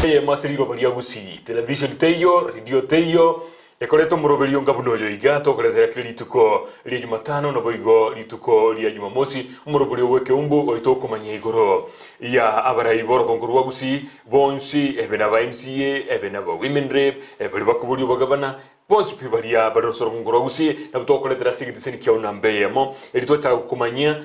Eyemo ase riroba ria Gusii, television teiyo, radio teiyo, ekoreta omoroberio onga buna oyo iga tokoretera kera rituko ria Jumatano naboigo rituko ria Jumamosi, omoroberio bw'ekeumbu oito okomanya igoro ya abarai b'orogongo rwa Gusii bonsi, ebe naba MCA, ebe naba Women Rep, ebe baria bakoboria obogabana, bonsi pi baria bare ase orogongo rwa Gusii, nabwo tokoretera ase egetiseni kiao namba eyemo, erio twachaka gokomanyia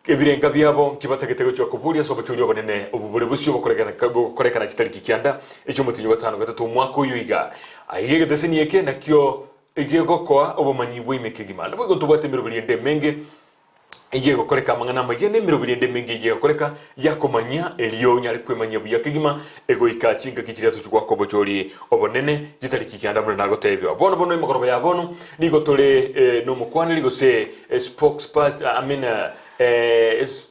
Ebirenga biabo nkibatagete gochia koboria ase obochori obonene obwo bore bosio bogokorekana chitariki kianda echi'omotienyi o gatano gatato omwaka oyo iga. Aiga egeteseni eke nakio gegokoa obomanyi bwa ime kegima. Naboigo ntobwate emeroberi ende emenge eyegokoreka amang'ana amayia, na emeroberi ende emenge eyegokoreka yakomanyia, erio onyare kwemanyia buya kegima egoika chingaki chiria tochia goaka obochori obonene chitariki kianda buna nagotebiwa. Bono bono emegoroba ya bono nigo tore nomokwaneri gose Spokesperson, I mean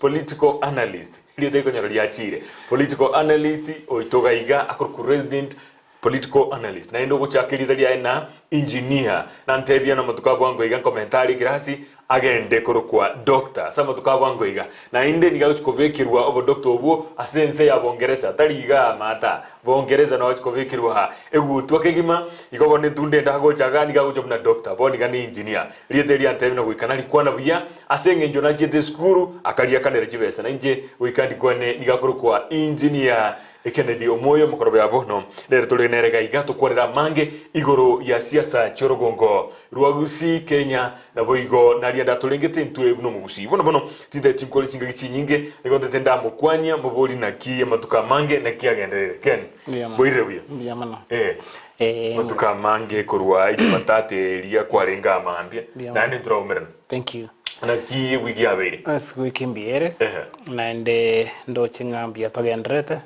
political analyst, erieta rikonyora riachire, political analyst oito iga iga akorokwa resident political analyst, naende ogochaka erieta riaye na engineer, nantebia namatuko a bwango iga nkomenta are ekerasi agende korokwa doctor ase amatuko a bwango iga, naende nigo agochi kobekerwa obodoctor obwo ase ense ya bongeresa tari igaa maata, Bongeresa nochi kobekerwa egutwa kegima, igo bono etunda ende agocha iga nigo agocha buna doctor, bono iga ne engineer. Rieta eri antebia na goika narikwana buya, ase eng'encho nachiete esukuru, akariakanera chibesa, na inche goika ndikwane nigo akorokwa Engineer Kennedy Omoyo omokorobe ya bono. Rero tore nere iga iga tokwanere amange igoro ya siasa chi'orogongo rwa Gusii, Kenya, naboigo naria ndatorengete intwe buna omogusii. Bono bono tintageti nkore chingaki chinyinge, nigo ntagete ndamokwanie mbobori naki amatuko amange naki agenderere. Ken, Mbuya mono. boirire buya? Mbuya mono. Eh. Eh, Amatuko amange korwa Ejumatatu eria kwarenge amambia, Mbuya mono. naende ntoraumerana. Thank you. Naki ewiki yabeire? Ase wiki mbuya ere, Ehe. naende ndoche ng'a mbuya togendererete.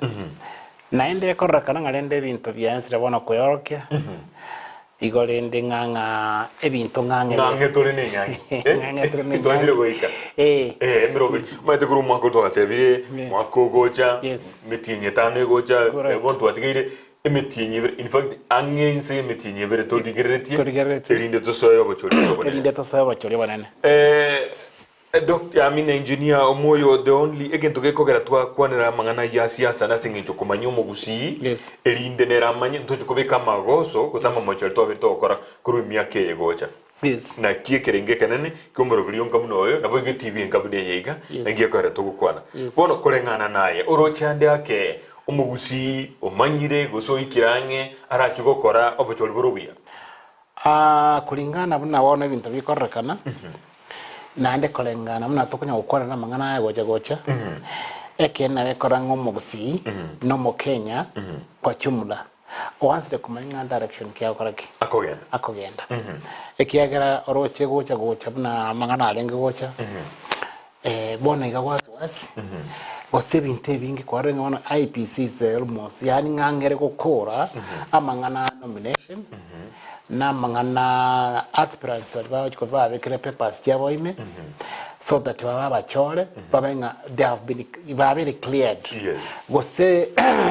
Naende ekororekana ng'a rende ebinto biansire bono kweorokia, igo rende ng'a ng'a ebinto ng'ang'e Ng'ang'e tore na eng'ang'e. Eh? Ng'ang'e tore na Twachire eng'ang'e. goika. Eh. Eh, emeroberi. Omanyete korwa omwaka oyo twatebire, Yeah. mwaka ogocha, Yes. emetienyi etano egocha, Correct. eh, bono twatigeire emetienyi ebere, in fact ang'e inse y'emetienyi ebere torigereretie, Torigereretie. erinde tosoe obochori obonene. Erinde tosoe obochori obonene. Eh, Doctor, I mean engineer Omoyo the only egento gekogera twakwanera amang'ana ayio a siasa nase eng'encho komanya omogusii Yes. erinde nere amanye ntochi kobeka amagoso gose amamocho aria twabere togokora korwa emiaka eye gocha. Yes. Naki ekerengo ekenene ki'omoroberi onka buna oyo nabo igo etibi enka buna eye iga Yes. naki gekogera togokwana. Yes. Bono koreng'ana naye oroche ande ake omogusii omanyire gose oikire ang'e arache gokora obochori bore obuya. Aa, Kuringana buna bono ebinto bikororekana, naende koreng'ana buna tokonya gokwana namang'ana aya gocha gocha, ekeene nabo ekora ng'a omogusii na omokenya kwa jumla oansire komanya ng'a direction ki agokora ki? Akogenda. Akogenda. Ekiagera oroche gocha gocha buna amang'ana arenge gocha, bono iga wasi wasi, gose ebinto ebinge kwarorire ng'a bono IEBC is almost yaani ng'a ngere gokora amang'ana a nomination, na amang'ana aspirants baria bagochi koba babekire papers chiabo ime, so that babe abachore, babe ng'a they have been babeire cleared. Yes. Gose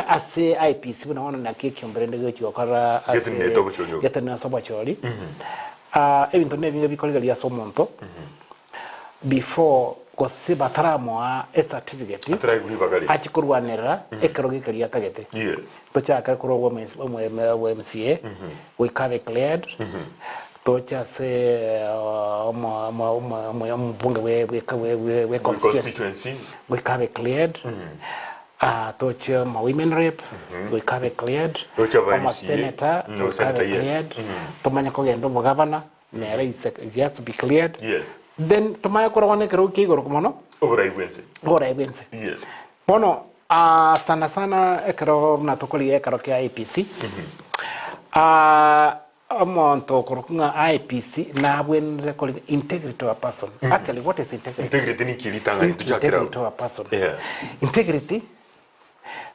ase IEBC buna bono naki ekiombe rende gegochi gokora ase Getenenete obochori obo. getenenete ase obochori, ebinto nebinge bikorigereria ase omonto. Before gose bataramoa ecertificate Ataraigwa ribaga riria. achie korwanerera ekerogo ekeria atagete. Yes. Tochake korwa obwa obwa MCA goika abe cleared toche ase omo omo omo omo omobunge bwe bwe bwe bwe bwe constituency Constituency. goika abe cleared toche omo women rep goika abe cleared Toche aba omo MCA. senator Mm, goika abe senator, yes. cleared tomanye kogenda obogavana Nere is he has to be cleared. Yes. Then tomanye korogwa na ekerogo kia igoro mono. Oborai bw'ense. Oborai bw'ense. Yes. Bono ah, sana sana ekero buna tokorigia ekero kia IEBC, ah, omonto okorokwa ng'a IEBC nabwenerete korigia integrity of a person. Actually what is integrity? Integrity ninki ritang'ani Inki tochakere integrity abwo? of a person? Yeah. Integrity,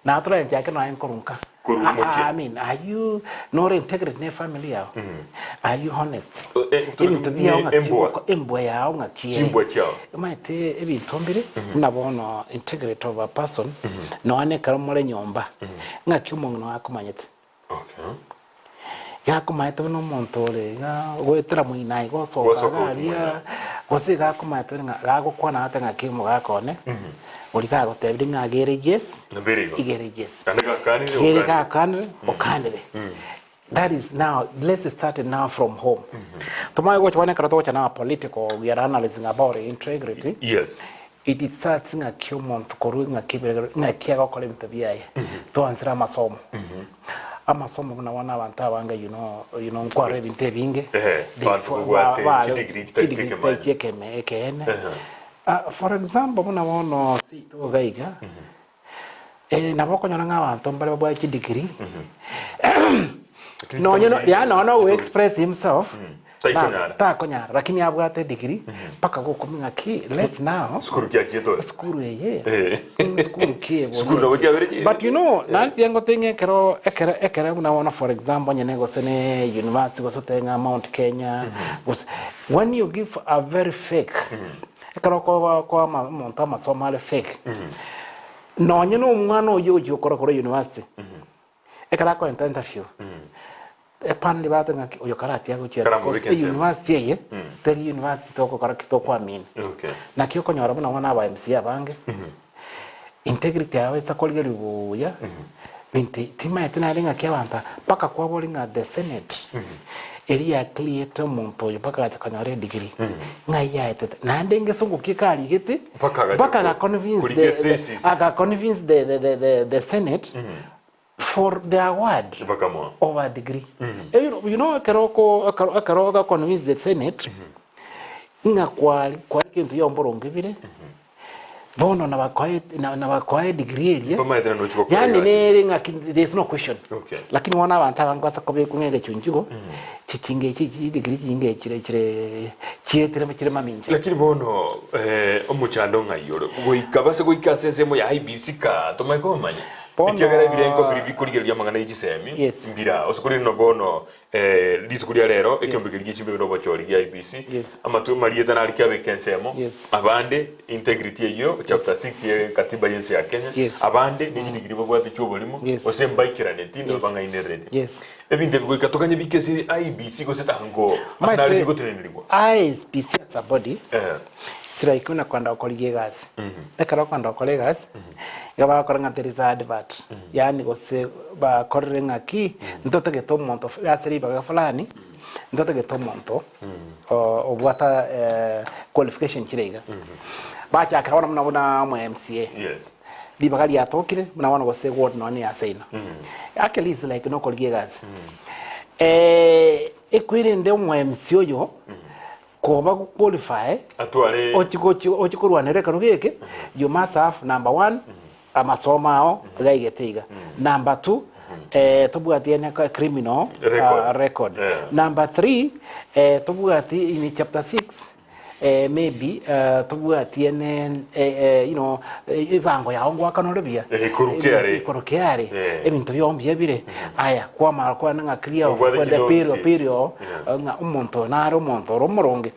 Natoranchake nonya nkorwa nka. Korwa omochie. I mean, are you nore integrity ne family yao? Are you honest? Eh, tore- Ebinto biao ne ng'aki embwa. ogoko- embwa yao ng'aki ere. Chimbwa chiao. Omanyete ebinto mbire buna bono integrity of a person nonya na ekero more nyomba ng'aki omong'ina oye akomanyete. Okay. Iga akomanyete buna omonto ore iga goetera moino aye gosoka Gosoka iga gochia aria moino. gose iga akomanyete ore ng'a gagokwana ate ng'aki omogaka one. Oria gagotebire ng'a agere yes, Nabere igo. igere yes. Naende gakanire, Kere okanire. gakanire, okanire. That is now, let's start it now from home. Tomanye gocha bono ekero togocha now political, we are analyzing about integrity. Yes. It it starts ng'aki omonto korwa ng'aki ebiregero ng'aki agokora ebinto biaye. Twansire amasomo. Amasomo buna bono abanto abange you know, you know nkwarora ebinto ebinge. Ehe, They abanto fo- kobwate ba- ba- chidegree chitari chidegree chi'ekemani. chitari chi'ekeme ekeene. Ah, for example buna bono seito iga iga, nabo okonyora ng'a abanto mbare babwate chidegree, Lakini nonye no chitamanyiri yaani nonye chitoki. go express himself, Taikonyara. takonyara lakini abwate edegree mpaka gokumia ng'aki let's now Sukuru ki achiete ore? esukuru eye Eh. sukuru ki eye bono Sukuru nabo chiabere chi- but you know naende tiga ngotebi ng'a ekero ekero ekero buna bono for example onye ne gose ne university gose otebe ng'a Mount Kenya gose when you give a very fake ekero okoba okoa ama omonto amasomo are fake nonye na omwana oyio ogochia gokora korwa university Ekero akoenta interview, epanel bateba ng'aki oyo karatia gochia Karamobeke because ensemo. university eye teri university togokora ki tokoamini. Okay. Naki okonyora buna bono aba MCA abange, integrity yabo esa korigereria buya, binto timaeti naende ng'aki abanto aba, mpaka kwabori ng'a the senate, eria ya clearete omonto oyo mpaka agacha konyora edegree, ng'ai yaetete. Naende ngesongo ki karigete, Mpaka agacha mpaka ko- aga convince korigia the, the, thesis. aga convince the, the, the, the, the senate For the award Bakamoa. of a degree. Eh, you know, you know ekero oko ekero ekero oga convince the senate ng'a kwari kwari kento ya oboronge bire bono nabakoe na- nabakoe degree eria Bamaete naende ochia gokora yani egasi. nere ng'aki there is no question Okay. lakini bono abanto abange basa kobekwa ng'a egechunchugo chichinge chi chi degree chinge chire chire chietire chire mamincha Lakini bono eh, omochando ng'ai ore goika base goika ase ensemo ya IEBC ka tomanye komanya Bono- Ekiagera ebirengo biria bikorigereria amang'ana ye chisemi Yes. mbira ase korende na bono eh, rituko ria rero ekiombe keria gie chimbebe na obochori gia IEBC Yes. amatu marieta nare kiabeka ensemo Yes. abande integrity eyio chapter 6 ye katiba y'ense ya Kenya Yes. abande ne chidigiri babwate chi'oborimo Yes. gose mbaikiraneti na Yes. bang'ainerereti Yes. ebinto ebi goika toganye bike ase IEBC gose tango ase nare Maete bigotenenerigwa IEBC as a body Eh. Siraiki buna kwenda gokorigia egasi. Ekero okwenda gokora egasi, igo bagokora ng'a there is a advert, yaani gose bakorire ng'aki, ntotagete omonto fu- ase ribaga fulani, ntotagete omonto o- obwata qualification chire iga. Bachakera bono buna buna omo MCA. Yes. Ribaga riatokire, buna bono gose ward nonye ya seino. Actually is like nokorigia egasi. Ekwerende omo MCA oyo, Koba go qualify Atware ochi gochi ochi korwanera ekerogo eke you must have number one amasomo ao gaigete iga number two eh, tobwati ene ka- criminal Record. ah, record Yeah. number three eh, tobwati in chapter 6 eh, maybe eh, tobwati ene eh, eh, you know eh, ebango yao ngwakanore buya Eh, ikoru kiare. ikoru kiare Eh. ebinto byao mbuya bire aya kwamara kwana ng'a clear Obwate kwenda chiloans. period period Yeah. ng'a omonto oyo nare omonto ore omoronge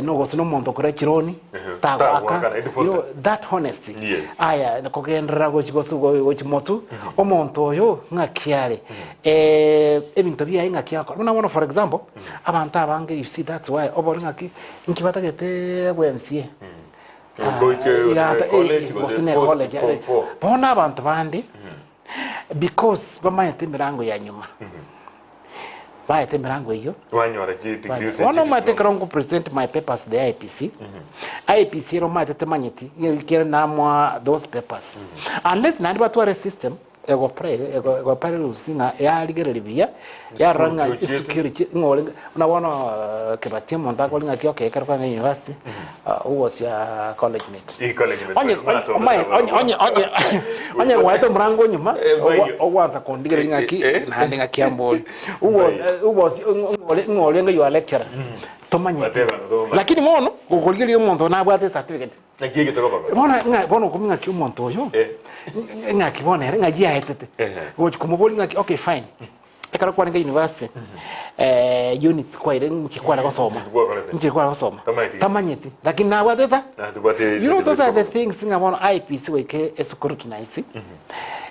nogose na omonto okore chironi Tagoaka, tagoaka naende you know, defaulter. that honesty Yes. aya kogenderera gochi gosi gochi motu omonto oyo ng'aki are ebinto biaye ng'aki akora buna bono for example abanto abange you see that's why obore ng'aki inki batagete bwa MCA Goike gose Igata- ne college, gose gose ne post college form four. bono abanto bande because bamanyete emirango ya nyuma baete emirango eyio Wanyora chi degree ase bono chi omanyete diploma. ekero nko present my papers the IEBC IEBC ero omanyete temanyeti ng'ekere namoa those papers unless naende batware system ego ego rules ng'a yarigereria buya yarora ng'a Security ochiete. security ng'a ore buna bono kebati omonto akore ng'aki okay ekero kwang'a university who was your college mate? Eh, college mate. Onye Mwasoma omae sawa. onye onye onye onye gwaete omorango onyuma Eh, baiyo. ogwansa kondigereria ng'aki Eh, eh. naende ng'aki ambori who was Baiyo. who was ng'ore ng'ore ng'a your lecturer tomanyeti Bateba, tomanyeti. lakini bono gokorigereria omonto nabwate certificate Naki egete koba kore? Bono ng'a bono okomia ng'aki omonto oyo, Eh. ng'aki bono ere ng'aki aetete. Ehe. Gochi komoboria ng'aki okay fine. Ekero kwarenge university, units kwaire nchi kware gosoma. Nchi kwakorete. Nchi kware gosoma. Tamanyeti. Tamanyeti. Lakini nabwate sa? Natobwate You know those are the certificate. things ng'a bono IEBC goika escrutinize,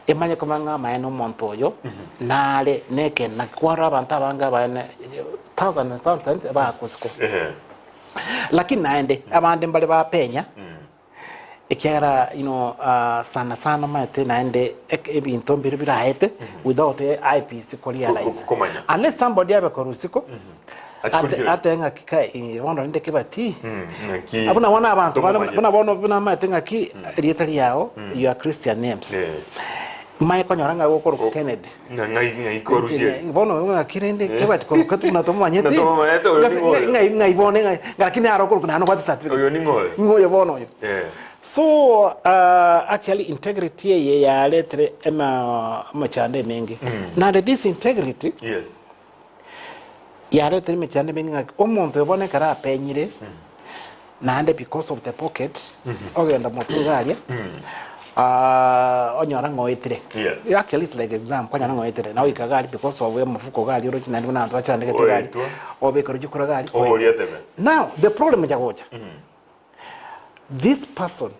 emanye komanya ng'a amaene omonto oyo, nare nekene naki kwarora abanto abange abaene thousand and sometimes bagosiko. Ehe. Lakini naende abande mbare bapenya, Ekiagera you know sana sana omanyete naende ebinto mbire biraete without IEBC ko realize. Komanya. Unless somebody abe korwa isiko Ati ate korigereria. ate ng'aki kai bono rende kebati Ng'aki buna bono abanto bare tomomanyete. buna bono buna omanyete ng'aki erieta riao your Christian names. Eh. Manye konyora ng'a gokorokwa Kennedy. Ng'a ng'ai ng'ai korusia eri. Bono ng'aki rende kebati koroka buna tomomanyete. Buna tomomanyete, oyo ning'o oyo? Ng'ai ng'ai bono ng'ai lakini aro okorokwa naende obwate certificate. Oyo ning'o oyo? Ning'o oyo bono oyo. Eh. So actually integrity eye yaretire ema emechando emenge. Naende this integrity Yes. yaretire emechando emenge ng'aki omonto oyo bono ekero apenyire naende because of the pocket ogenda motwe iga aria onyora ng'a oetire. Yeah. Actually it's like exam kwanyora ng'a oetire na oika iga aria because of omofuko iga aria oroche naende buna abanto bachandegete iga aria Oetwa. obekerwa chikura iga aria Oboria etebe. Now the problem echa gocha this person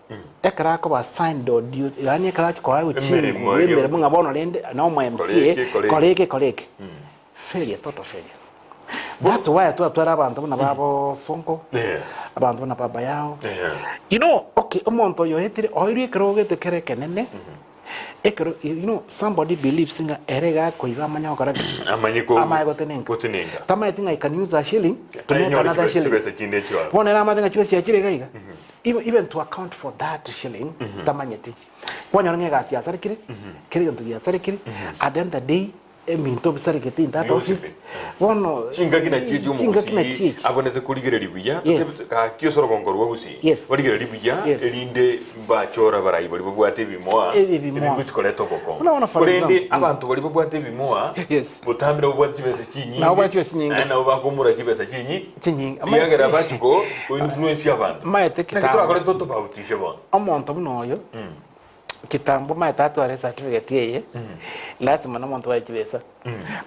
ekero akoba assigned or duty yaani ekero achi koegwa Emeremo chinguru eria. emeremo ng'a bono rende na omo Kora MCA eke, kora eke. kora eke kora eke failure total failure that's why twatwara abanto buna babo Sonko Yeah. abanto buna baba yao Yeah. you know okay omonto oyo oetire oirwe ekero ogete kere ekenene ekero you know somebody believes ng'a ere iga akoiba amanye gokora ki? Amanye ko Amanye gotenenka. gotenenka. Tamanyeti ng'a I can use a shilling to make Ainyore another chibe- shilling. chibesa chinde echio. Bono ere amanyete ng'a chibesa chiachire iga iga. Even, even to account for that shilling, tamanyeti. Kwanyora ng'a egasi yasarekire, kera egento giasarekire, at the end of the day, ebinto bisarekete in that Bionsi office, pi. bono Chingaki nachio echio chingaki omogusii nachio echi. abonete korigereria buya, Yes. totebe gaki ase orogongo rwa gusii, Yes. barigererie buya Yes. erinde mbachore abarai baria babwate ebimoa Ebimoa. ebigochi koreta obokong'u. Buna bono for Korende example, abanto baria babwate ebimoa, Yes. botambe nabo babwate chibesa chinyinge, Nabo babwate chibesa chinyinge. naende nabo bakoumora chibesa chinyi Chinyinge. ekiagera bachi ko influence abanto. Maete Naki kitambo. torakore totofautishe bono. Omonto buna oyo, kitambo omanyete atware certificate eye, lasima na omonto oae chibesa.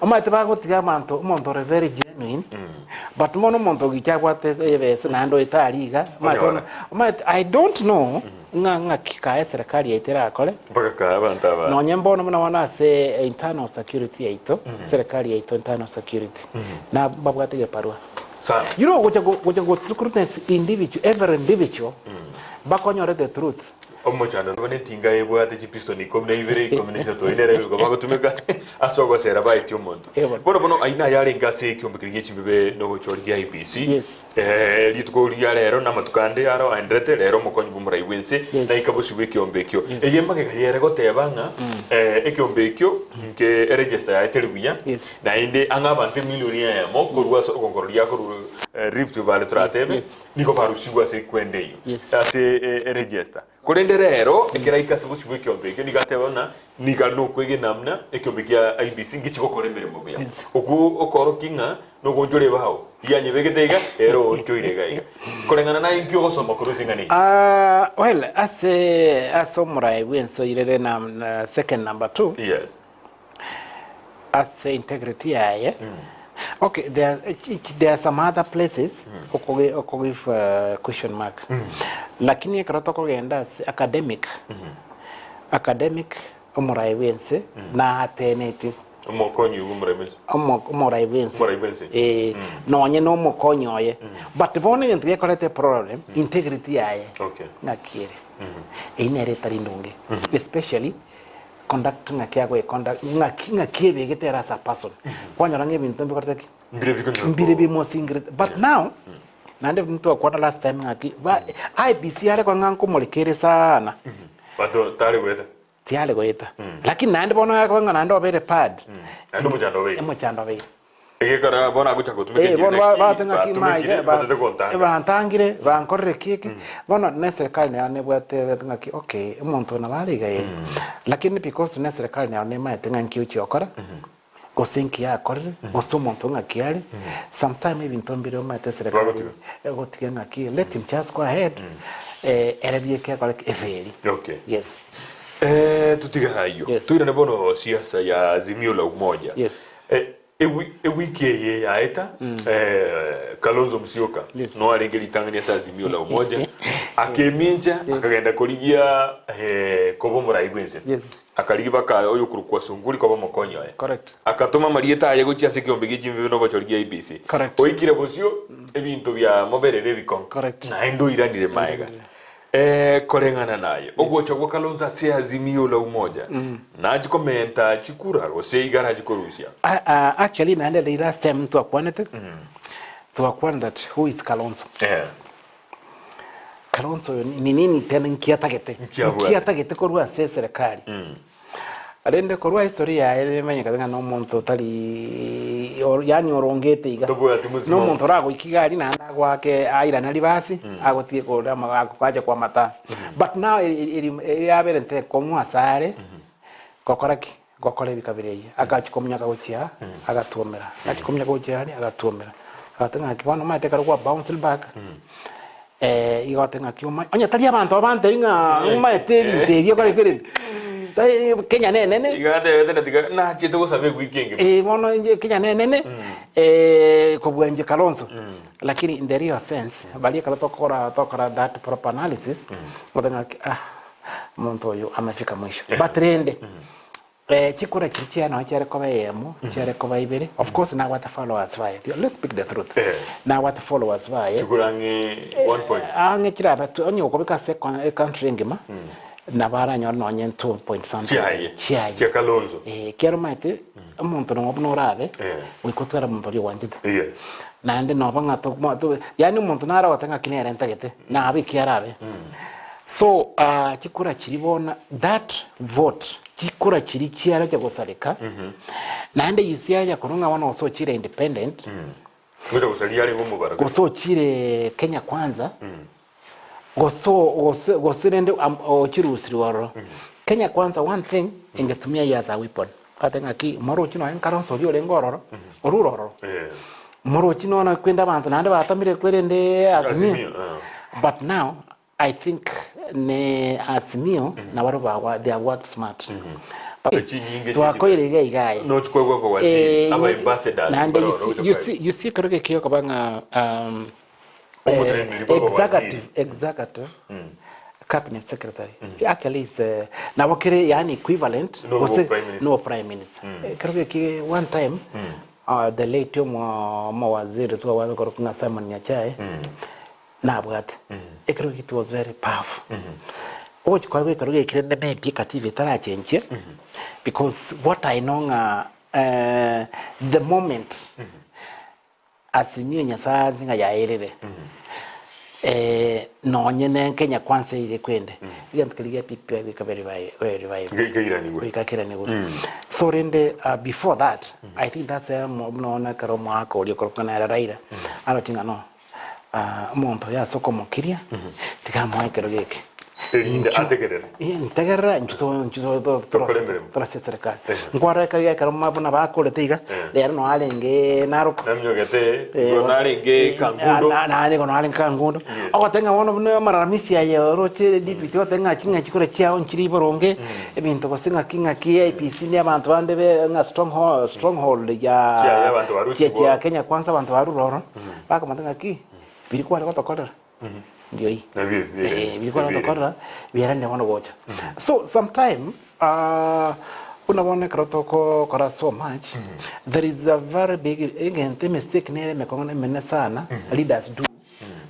Omanyete bagotiga abanto, omonto ore very genuine, but bono omonto ogicha abwate ebesa naende oete aria iga, omanyete bono, Onyora. omanyete I don't know ng'a ng'aki kaye eserekari yaito erakore, Mpaka kae abanto aba. nonye mbono buna bono ase internal security yaito, serikali yaito internal security, na mbabwate egebarua. Sana. You know gocha go gocha go scrutinize individual, every individual, bakonyore the truth. Omochando nobe netinga ebwate chipiston ikomi na ibere, ikomi na isato, oyio nere nigo bagotumeka ase ogosera baetie omonto. Eh, bono. Bono bono ayio naye arenge ase ekiombe keria gie chimbibe na ogochori gia IEBC. Yes. Eh, rituko ria rero na amatuko ande aro aenderete, rero omokonyi bw'omorai bw'ense Yes. naika bosio bw'ekiombe ekio. Yes. Eye magega yere goteba ng'a eh, ekiombe ekio nke eregister yaye teri buya, Yes. naende ang'e abanto emilioni eyemo korwa ase ogonkoro ria korwa Rift Valley toratebe, Yes, yes. Nigo barusigwe ase ekwenda eyio, Yes. ase eregister. Korende rero, ekero aika ase bosio bw'ekeombe ekio, nigo ateba buna nigo are nokwegena buna ekeombe kia IEBC ngechi gokora emeremo buya. Yes. Okwo okoorokia ng'a nogoonchora ebao, rianyebegete iga, ere oonchoire iga iga. Koreng'ana naye inki ogosoma korwa ase eng'ana eyio? Ah, well, ase ase omorai bw'ense oirere na, na second number two, Yes. Ase integrity yaye okay there there are some other places okogi okogive question mark lakini ekero tokogenda ase academic academic omorai bwense nateneti Omokonyi bw'omoremesi. omo omorai bwense Omorai bwense. eh nonye na omokonyi oye but bono egento gekorete problem integrity yaye Okay. ng'aki ere eyio nere etari ndonge especially Conduct ng'aki agoe conduct ng'aki ng'aki ebegete ere as a person kwanyora ng'a ebinto mbikorete ki Mbire bikonyora mbire ko- bimosingirete but now naende ntwakwana last time ng'aki ba IEBC yare kong'a nkomoreka ere sana Banto tari goeta. tiare goeta lakini naende bono yakoba ng'a naende obeire pad Naende omochando obeire. omochando obeire Egekora bono agocha gotumeka Eh, enchera bono naki bagoteba ng'aki batumekire maiga batete gontanga. bantangire bankorire ki eke bono na eserikari nayo nebwate ebete ng'aki okay omonto oyo nabo are iga ere lakini because na eserikari nayo nemaete ng'a nki ochia gokora gose nki yakorire gose omonto ng'aki are sometime ebinto mbire omanyete eserikari Bagotiga. egotiga ng'aki let him just go ahead ere bieke akore ki eferi Okay. yes. Eh, totige ayio. Yes. Toirane bono siasa ya Azimio la Umoja. Yes. Eh, Ewi ewiki eye yaeta Kalonzo Musyoka Yes. no arenge ritang'ani ase Azimio la Umoja akemincha akagenda korigia koba omorai bwense Yes. akarigia baka oyokorokwa Sunguri koba omokonyi oye Correct. akatoma amarieta aye gochia ase ekeombe gie chimbibe na obochori gia IEBC Correct. oikire bosio ebinto bia moberere ebikong'u Correct. naende oiranire maega. Eh, koreng'ana naye, ogocha gwa Kalonzo ase Azimio la Umoja nachi komenta chikura gose iga arachi korusia? Ah, ah, actually naende the last time twakwanete twakwana that who is Kalonzo Eh. Kalonzo oyo ni nini tena nki atagete Nki abwate? nki atagete korwa ase eserekari Rende korwa history yaye nemanyekete ng'a nomonto otari yaani orongete iga. Tobwati mosimamo. Nomonto oragoika iga aria naende agoake airane ribasi agotige kore agoacha kwamata. But now eri eri yabere ntekong'u asare gokora ki? Gokora ebika biria eyio. Agachia kominyoka gochia aa agatuomera, agachia kominyoka gochia aria agatuomera. Agateba ng'aki bono omanyete ekero kwa bounced back. Igo gote ng'aki omanye, onye tari abanto aba bantebia ng'a omanyete ebinto ebi okore kere, tai Kenya nenene. Iga atebete na tiga nachiete gosaba ewiki engima. Eh, bono inche Kenya nenene, kobua inche Kalonzo. Lakini in the real sense, baria ekero tokora tokora that proper analysis, gote ng'aki ah, omonto oyo amefika mwisho. But rende. Chikura chiria chiaye nonye chiare koba eyemo, chiare koba ibere, of course nabwate followers baye, let's speak the truth, nabwate followers baye. Chikura ang'e one point. Ang'e chirabe onye gokobeka ase ecountry engima, nabo aranyore nonye two point something. Chiaye. Chiaye. Chia Kalonzo. Ekiagera omanyete, omonto nonya buna orabe, goika otware omonto oria ogwanchete. Yes. Naende noba ng'a yaani omonto nare ogoteba ng'aki nere ntagete, nabe ekiagera arabe. So chikura chiria bono, that vote, chikura chiria chiarecha gosareka, naende you see arecha korwa ng'a bono gose ochire independent, Ngocha gosaria arenge omobaro. gose ochire Kenya Kwanza, gose gose gose rende am- ochirusirwe ororo. Kenya Kwanza one thing, engetumia eyio as a weapon. Ogoteba ng'aki, morochi nonya nkaronsa oria orenge ororo, orure ororo. Morochi nonya kwende abanto naende batomire kwerende Azimio. Azimio, eh. But now, I think ne Azimio nabarobwo bagwa they have worked smart. Chinyinge Twakoire iga iga aye. Nochi koegwa abawaziri, aba ambassadors Naende you baroro see, gocha you koegwa. see, you see ekero geke okoba ng'a Omoteneneri bwa abawaziri. executive, executive cabinet secretary actually is nabo kere yaani equivalent No gose prime minister. no prime minister. Ekero geke one time the late omo omowaziri twabwate korokwa ng'a Simon Nyachae nabwate ekero it was very powerful ogochi koegwa ekero geke rende maybe ekatiba etarachenchia because what I know ng'a the moment Azimio Nyasaye anse ng'a yaerire nonye ne Kenya kwanza eire kwende egento keria gia BBI goika be revive Geiranigwe. goika keranigwe so rende before that I think that's where buna bono ekero omwaka oria okorokwa nere Raila aroche ng'a no Omonto oyo ase okomokiria, tiga amoe ekero geke. Erinde Inchuo- ategerere. Eh, ntegerera inchuo to- inchuo to- to- Tokore torose emeremo. torose eserekari. Eh. Nkwarora ekero ekero ma- buna bakorete iga, Eh. rero noe arenge Narok. Naminyogete, Eh, igo narenge eh, Kangundo. na- na- nigo narenge Kangundo. Yes. Ogoteba ng'a bono buna amalalamishi aye oroche DPT ogoteba ng'a ching'aki kore chiao nchire boronge, ebinto gose ng'aki ng'aki IEBC ne abanto bande be ng'a stronghold stronghold ya Chiaye abanto barusigwa. chia chia Kenya Kwanza abanto barure ororo. Bakamotebia ng'aki, biria kware gotokorera ndio ii. Nabio ebi bire. Eh, biria kware Ebire. gotokorera biarende bono gocha. So sometime buna bono ekero tokokora so much, there is a very big egento emistake nere emekong'u emenene sana leaders do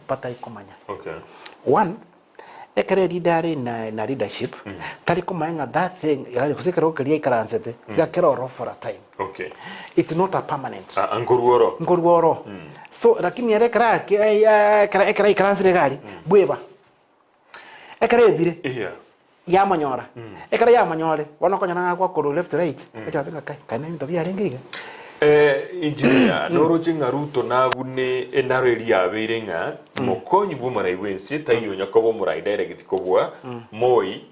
batari komanya. Okay. One, ekero eleader are in a, in a leadership, tari komanya ng'a that thing, gose ekerogo keria aikaransete, iga kere ororo for a time. Okay. It's not a permanent. Ah, nkorwa oro. Nkorwa oro. So, lakini ere ekero ake- ai- ai- ekero ekero aikaransire iga aria, bweba. Ekero ebire, Yeah. yamonyora. Ekero yamonyore, bono okonyora ng'a agwa left right, ocha goteba ng'a kai, kai na ebinto biarenge iga. Eh, engineer, noroche ng'a Ruto nabune enaro eria yabeire ng'a mokonyi bw'omorai bw'ense taiyo onya koba omorai direct kobua Moi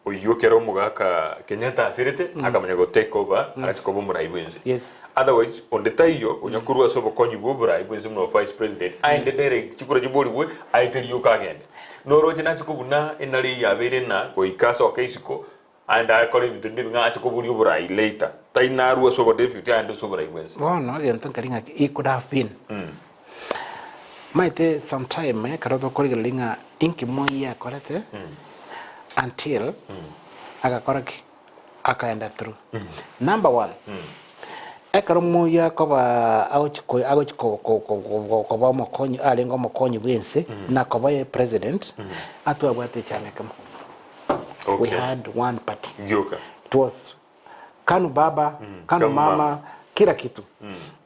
oyio ekero omogaka Kenyatta asirete akamanya go take over agacha koba omorai bw'ense. Yes. Otherwise onde taiyo onya korwa ase obokonyi bw'oborai bw'ense buna vice president aende direct chikura chiborigwe aete rioka agende. Noroche nache kobuna enaro eyio yabeire ng'a goika asoke isiko Aende akore ebinto binde ebing'ao ache koboria oborai later. Tai narue ase obodeputy aende ase oborai bwensi. Bono egento nkeri ng'a he could have been. Maete sometime ekero tokorigereria ng'a inki Moi akorete until agakora ki? Akaenda through. Number one, Ekero Moi akoba agochi ko agochi ko ko ko koba omokonyi arenge omokonyi bw'ense na koba e president, atwabwate echama ekemo. We Okay. had one party. Gioka. It was Kanu baba, Kanu Kanu mama, mama. kila kitu.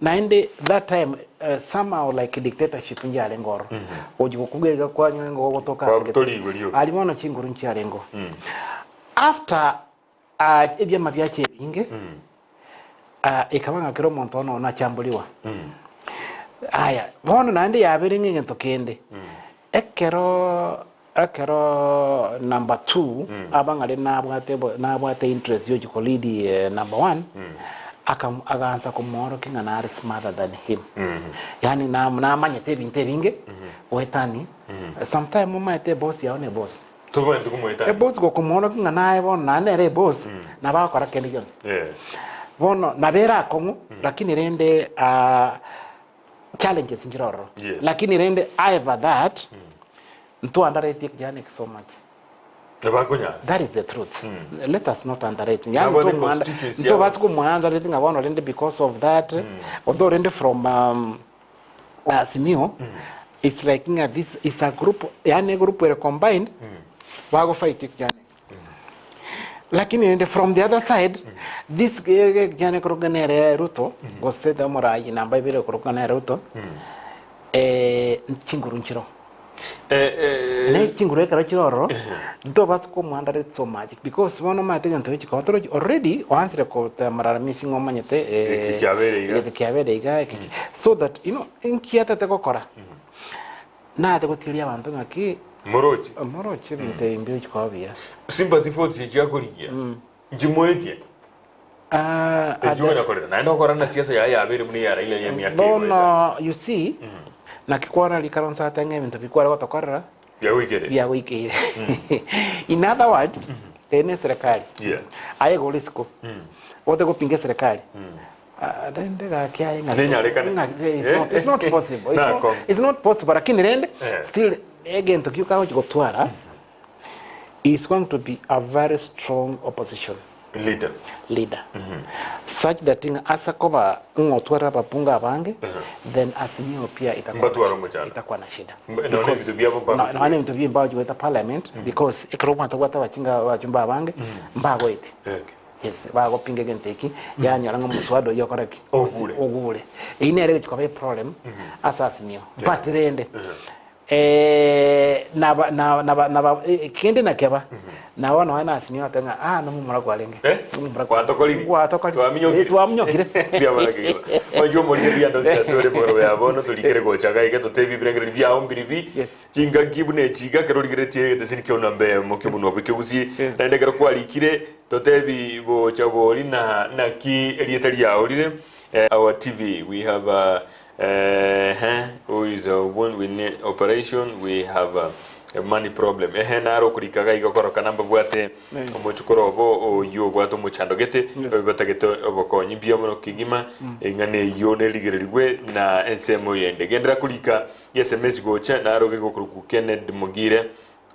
Naende that time uh, somehow like dictatorship njarenge oro. Gochi gokuga iga kwanyora ng'o gotoka ase gete. Kwabutorigwe rioka. Aria bono chinguru nchiarenge. After uh, ebiama biacha ebinge, uh, ekaba ng'a kera omonto ono nachamboriwa. Aya, bono naende yabeire ng'a egento kende. Ekero Ekero number two aba ng'are nabwate bo nabwate interest yochia ko lead number one, akam agaansa komoorokia ng'a nare smarter than him. Yaani nam namanyete ebinto ebinge goetani, sometime omanyete eboss yao na eboss. Tobwenereti komoetania. Eboss gokomoorokia ng'a naye bono naende nere eboss, nabo agokora kende gionsi. Eh. Bono nabo ere akong'u, lakini rende challenges nchire ororo. Yes. Lakini rende however that, ntwa underrate Janek so much. Nabakonyara. That is the truth. Let us not underrate. Yani Nabwate nto mwanda- constituency nto yabo. basi kumwa underrate ng'a bono rende because of that, although rende from um, uh, Simiyu, it's like ng'a this is a group, yani a group ere combined, bago fight Janek. Lakini rende from the other side, this Janek korokwa nere Ruto, gose omorayi namba ibere korokwa nere Ruto, eh, chinguru nchiro. Eh, eh, Ne chinguru ekero chire ororo, ntobasa komoandareti so much because bono omanyete egento echi kotorochi already oansire kotemarara missing omanyete eh, Eki kiabeire iga. egento kiabeire iga eki ki- so that you know nki atete gokora nate gotigeria abanto ng'aki Moroche. moroche ebinto ebi mbigochi koba buya. Sympathy votes echi akorigia nchimoetie. Ah, Echi okonya korera naende okora na siasa yaye yabeire buna eya Raila ya emiaka egoeta. Bono you see, naki kwarora rikaronsa ate ng'a ebinto bikware gotokorera Biagoikeire. biagoikeire. In other words, eye ne eserekari. Yeah. Aye iga ore isiko, ote gopinga eserekari. Ah, rende gaki aye ng'aki- Nenyarekane. ng'aki- it's not- it's not possible. It's not- Nakong'u. it's not possible lakini rende Eh. still egento kio kagochi gotwara is going to be a very strong opposition Leader. leader such that ng'a ase koba ng'otwara ababunge abange then Azimio pia itakuwa na Mbatware shi- omochando. itakuwa na shida Nonya ebinto biabo No- mbagochia nonya ebinto biabo mbagochia goeta parliament because ekero obwate obwate abachinga abachumba abange mbagoeti Okay. yes bagopinga egento eki yanyora ng'a omoswada oyio okore ki Ogure. ogure eyio nere egochi koba eproblem ase Azimio but rende Eh, naba na naba naba eh, kende nakeba nabo nonya nasinye bateba ng'a ah nomomura kwarenge Eh? Nomomura Gwatokorire? Gwatokorire. Twaminyokire? Eh, twaminyokire. Mbiamana kegima. Oyo omorike riando ase ore mogoro ya bono torikere gocha iga iga totebi ebirengererio biao mbiribi. Yes. Chingaki buna echi iga ekero origeretie egeteseni kia onambe eyemo ki'omonwa bw'ekegusii. Yes. Naende ekero kwarikire totebi gocha bori na naki erieta riao rire. Eh, our TV we have a Eeh who is a one we need operation we have a, a money problem ehe naro okorika iga iga okoroka mbabwate omochukoro obo oyio obwate omochando gete Yes. oyo batagete obokonyi mbuya mono kegima eng'ana eyio nerigererigwe na ensemo eyende gendera korika SMS gocha naro gegokorokwa Kennedy Mogire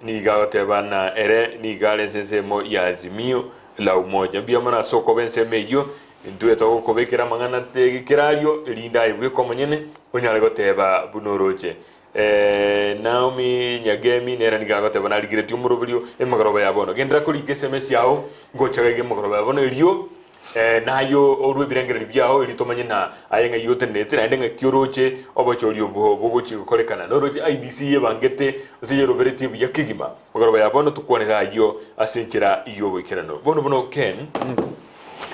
Nigo agoteba na ere nigo are ase ensemo ya Azimio la Umoja. Mbuya mono ase okoba ensemo eyio, intwe togokobekera amang'ana kerario, erinde aye bweka omonyene onyare goteba buna oroche. Naomi Nyagemi nere nigo agoteba narigeretie omoroberio emegoroba ya bono. Genderera korika SMS yao ngocha gaiga emegoroba ya bono erio Naye orue ebirengererio biao, erio tomanye na aye ng'ai otenerete, naende ng'aki oroche obochori obo bogochia gokorekana. Noroche IEBC yebangete gose yeroberetie buya kegima. Magoroba ya bono tokwanere ayio ase enchera y'oboikeranu. Bono bono Ken, Yes.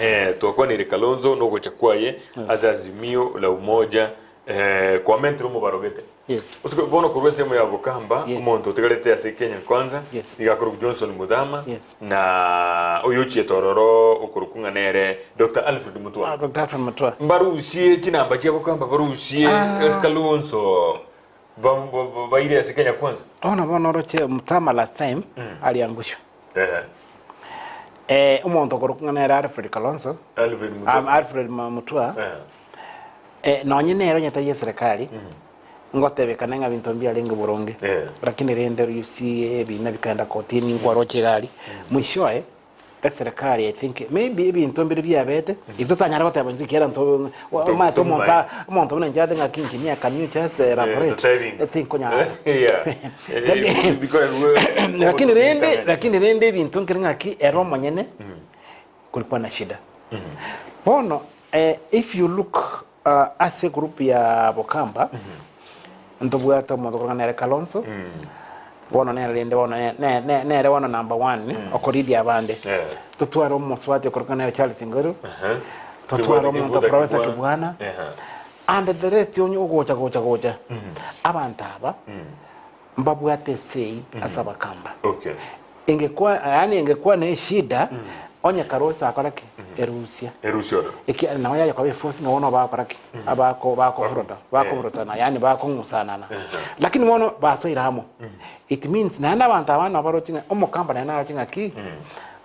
eh, twakwanire Kalonzo nogocha kwaye ase Azimio la Umoja eh, kwamentire omobarogete. Yes. Osike bono korwa ensemo ya Bokamba, Yes. omonto otigarete ase Kenya Kwanza, Yes. nigo akorokwa Johnson Muthama, Yes. na oyo ochiete ororo okorokwa ng'a nere Dr. Alfred Mutua. Ah, Dr. Alfred Mutua. Mbarusie chinamba chia Bokamba, barusie ase Kalonzo, ba- ba- ba- baire ase Kenya Kwanza. Bono bono oroche Muthama last time aliangushwa. Ehe. Eh, omonto okorokwa ng'a nere Alfred Kalonzo, Alfred Mutua. um, Alfred Mutua, Ehe. Eh, nonye nere onye tari eserekari, ngotebekana ng'a binto mbiarenge boronge. Eh. Lakini rende you see ebina bikaenda kotini nkwaroche egari. Mwishowe, Eserekari I think maybe ebinto mbire biabete, intwe totanyare goteba intwe ekiagera nto omanyete omonto a omonto buna inche ate ng'aki inche niaka new chase elaborate, tinkonyara. Lakini rende lakini rende ebinto nkere ng'aki ere omonyene kulikuwa na shida. Bono if you look ase egroup ya Bokamba, ntobwate omonto okorokwa nere Kalonzo, bono nere rende bono ne- ne- ne- nere bono number one okolead abande. Totware omosubati okorokwa nere Charles Ngoru, totware omonto Professor Kibwana, and the rest onye ogocha gocha gocha. Abanto aba mbabwate esei ase Abakamba. Ingekwa yaani ingekwa ne eshida onye Kalonzo akora ki? Erusia. Erusia ororo. Ekiagera nabo yaye koba eforce ng'a bono bagokora ki? Abako bakovuruta bakovurutana yaani bakong'usanana. Lakini bono basoire amo, it means naende abanto aba nabo baroche ng'a omokamba naende naroche ng'a ki?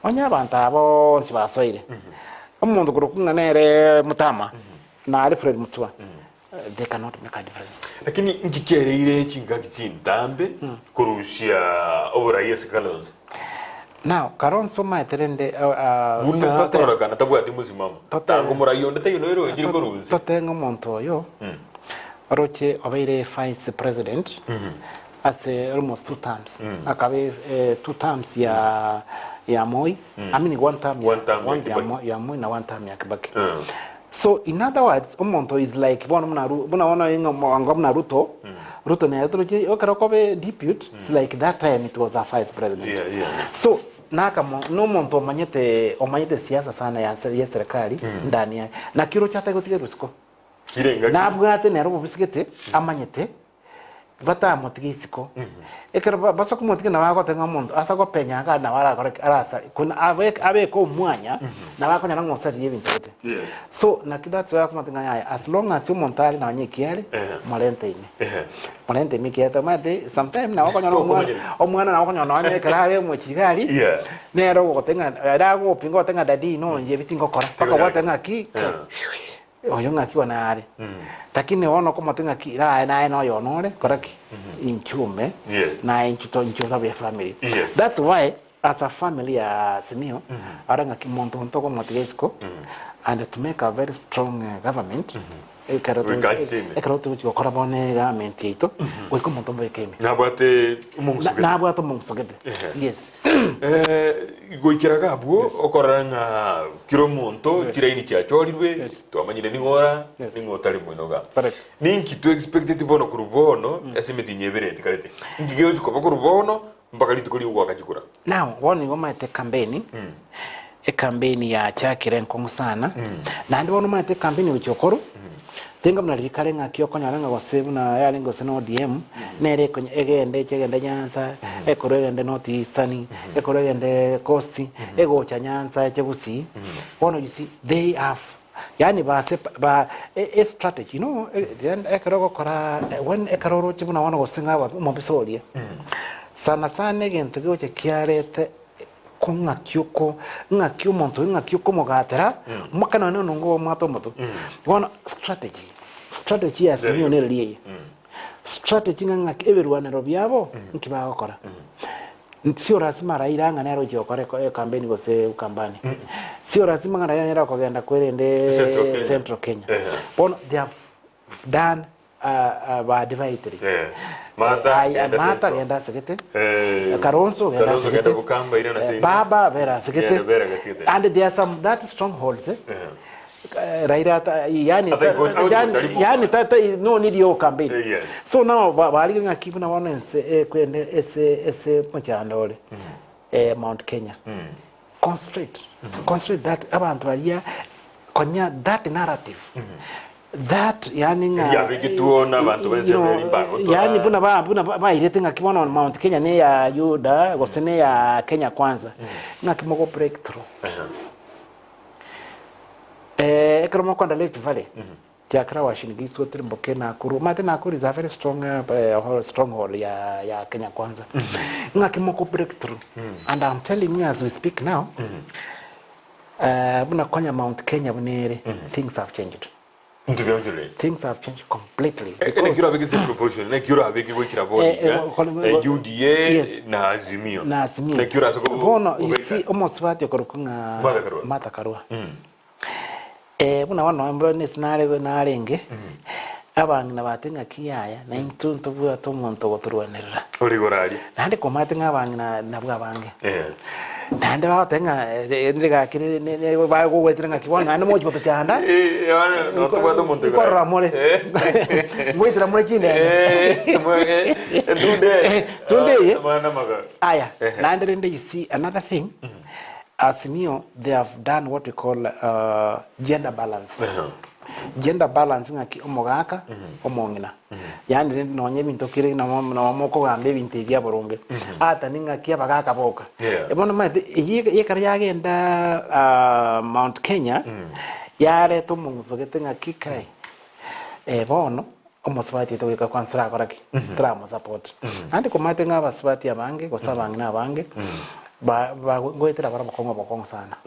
Onye abanto aba bonsi basoire, omonto korokwa ng'a nere Mutama na Alfred Mutua, they cannot make a difference. Lakini inki kiareire chingaki chintambe korusia oborai ase Kalonzo? Now Kalonzo omanyete rende Buna kororekana tabwati mosimamo. Tanga omorai onde taiyo noyo oichire korwa inse. Totenge omonto oyo oroche obeire vice president ase almost two terms akaba two terms ya ya Moi I mean one term ya One term ya one ya Kibaki. Moi ya Moi na one term ya Kibaki. So in other words omonto is like bono buna Ru buna bono ing'a omongo buna Ruto, Ruto nere toroche ekero okoba depute it's like that time it was a vice president. Yeah, yeah, yeah. So nakamo na omonto omanyete omanyete siasa sana ya se ya eserekari ndani yaye. Naki oroche atari gotiga isiko. Kire engaki. Nabwate nere obobisigete amanyete batamotiga isiko. Ekero ba basa komotiga nabo agoteba ng'a omonto ase agopenya iga nabo arakore ki arasa kona abeke abeke omwanya nabo akonyora ng'a osaririe ebinto gete. Yeah. So naki that's why akomotebia ng'a yaya as long as omonto are nonye ekiare, Ehe. morente ime. Ehe. Morente ime ekiagera omanyete sometime nabo okonyora omwana Tokomanyera. omwana nabo okonyora nonye ekero are omochie iga aria, Yeah. nere ogogotebia ng'a ere agopinga ogote ng'a daddy no inche ebi tingokora. Mpaka obwate ng'aki, Yeah. Oyo ng'aki bono are? Lakini bono okomote ng'aki ira aye naye noyono ore kora ki? Inchume Yes. naye inchu to inchu osabe efamily. Yes. That's why as a family ya Simio are ng'aki monto onto okomotiga isiko and to make a very strong eh, government ekero to- Goika achime. ekero togochi gokora bono egovernment yaito goika omonto mboike ime. Nabwate omong'uso Na- Nabwate omong'uso gete. Ehe. Yes. Eh, goikera iga abwo okorora ng'a kera omonto chiraini chiachorirwe Yes. twamanyire ning'o ora Yes. ning'o otari moino iga Correct. ninki to expecteti bono korwa bono ase emitinyi ebere etigarete nki gegochi koba korwa bono mpaka rituko ria ogoaka chikura Now, bono nigo omanyete ecampaign, ecampaign yachakire enkong'u sana, naende bono omanyete ecampaign gochia okorwa, Tenga buna riria kare ng'aki okonyora ng'a gose buna yarenge gose na ODM, nere ekonya egende eche egende Nyanza, ekorwa egende North Eastern, ekorwa egende Coast, egocha Nyanza eche Gusii. Bono you see, they have yaani base ba e e strategy you know then ekero ogokora when ekero oroche buna bono gose ng'a omobisa oria, sana sana egento gegocha kiarete Ko ng'aki oko, ng'aki omonto oyo ng'aki okomogatera, omake nonye nonongo omwate omoto. Bono strategy, strategy ya Azimio nere riria eye. Strategy ng'a ng'aki ebirwanero biabo nki bagokora. Sio lazima Raila ng'a nere ochi gokora eko ecampaign gose Ukambani. Sio lazima ng'a Raila nere okogenda kwerende Central Kenya. Central Kenya. Ehe. Bono they have done Ba-divided. Eh, Martha, Aye, genda Martha Central. genda asegete. Eh, Kalonzo genda Kalonzo asegete. genda Bukamba, ira na Eh, Seinda. Baba bera asegete. Genda bera gatigete. And there are some that strongholds. Eh. Eh. Eh, Raila ata yani Ata iko- ta- yani ata iko- yani ta, ta, no need your campaign. Eh, yes. So now ba bari ng'aki buna bono ense eh, kwende ese ese mochando ore. Eh, Mount Kenya. Concentrate. Concentrate that abantu baria konya that narrative. That yaani ng'a Riabegetwe na abanto b'ense you know, eri mbagotora. yaani buna ba buna ba- bairete ng'aki bono Mount Kenya ne ya Yuda gose ne ya Kenya Kwanza ng'aki mogo break through Ehe. eh ekero mokonda Rift Valley chakera washinigizwe tirimboke Nakuru omanyete Nakuru is a very strong eh, stronghold ya ya Kenya Kwanza ng'aki moko break through and I'm telling you as we speak now Eh, buna konya Mount Kenya buna ere, things have changed. Into bionchorire. Things have changed completely Naki because orabeke ase proportion, naki orabeke goikera bono Eh, eh, iga, kore- UDA Yes. na Azimio. na Azimio. Naki orase ko- Bono you kobeka? see omosubati okorokwa ng'a Martha Karua. Martha Karua. Eh, buna bono mboro nese nare narenge, abang'ina bate ng'aki yaya, na intwe ntobwate omonto ogotorwanerera. Ore igoro aria. Naende komanyete ng'a abang'ina nabwo abange. Eh. Naende bagoteba ng'a rende gaki ne- ne- ne bagogoetera ng'aki bono naende mogochi gotochanda, Eh, bono no tobwate omonto igoro nkorora aria. more. Eh. Ngoetera more chindende. Eh, mwe- entunde eye. Tunde eye. Amang'ana amaga. Aya, naende rende you see another thing, Azimio they have done what we call gender balance. Gender balance ng'aki omogaka, omong'ina. Yaani rende nonye ebinto kere nabo nabo mokogamba ebinto ebi aboronge. Ata ning'aki abagaka boka. Yeah. Bono omanyete eyio ekero yagenda Mount Kenya, yareta omong'uso gete ng'aki kai, bono Omosubati oito goika kwansa torakora ki? Toramosupport. Naende komanyete ng'a abasubati abange gose abang'ina abange ba- ba- ngoetera bare obokong'u obokong'u sana.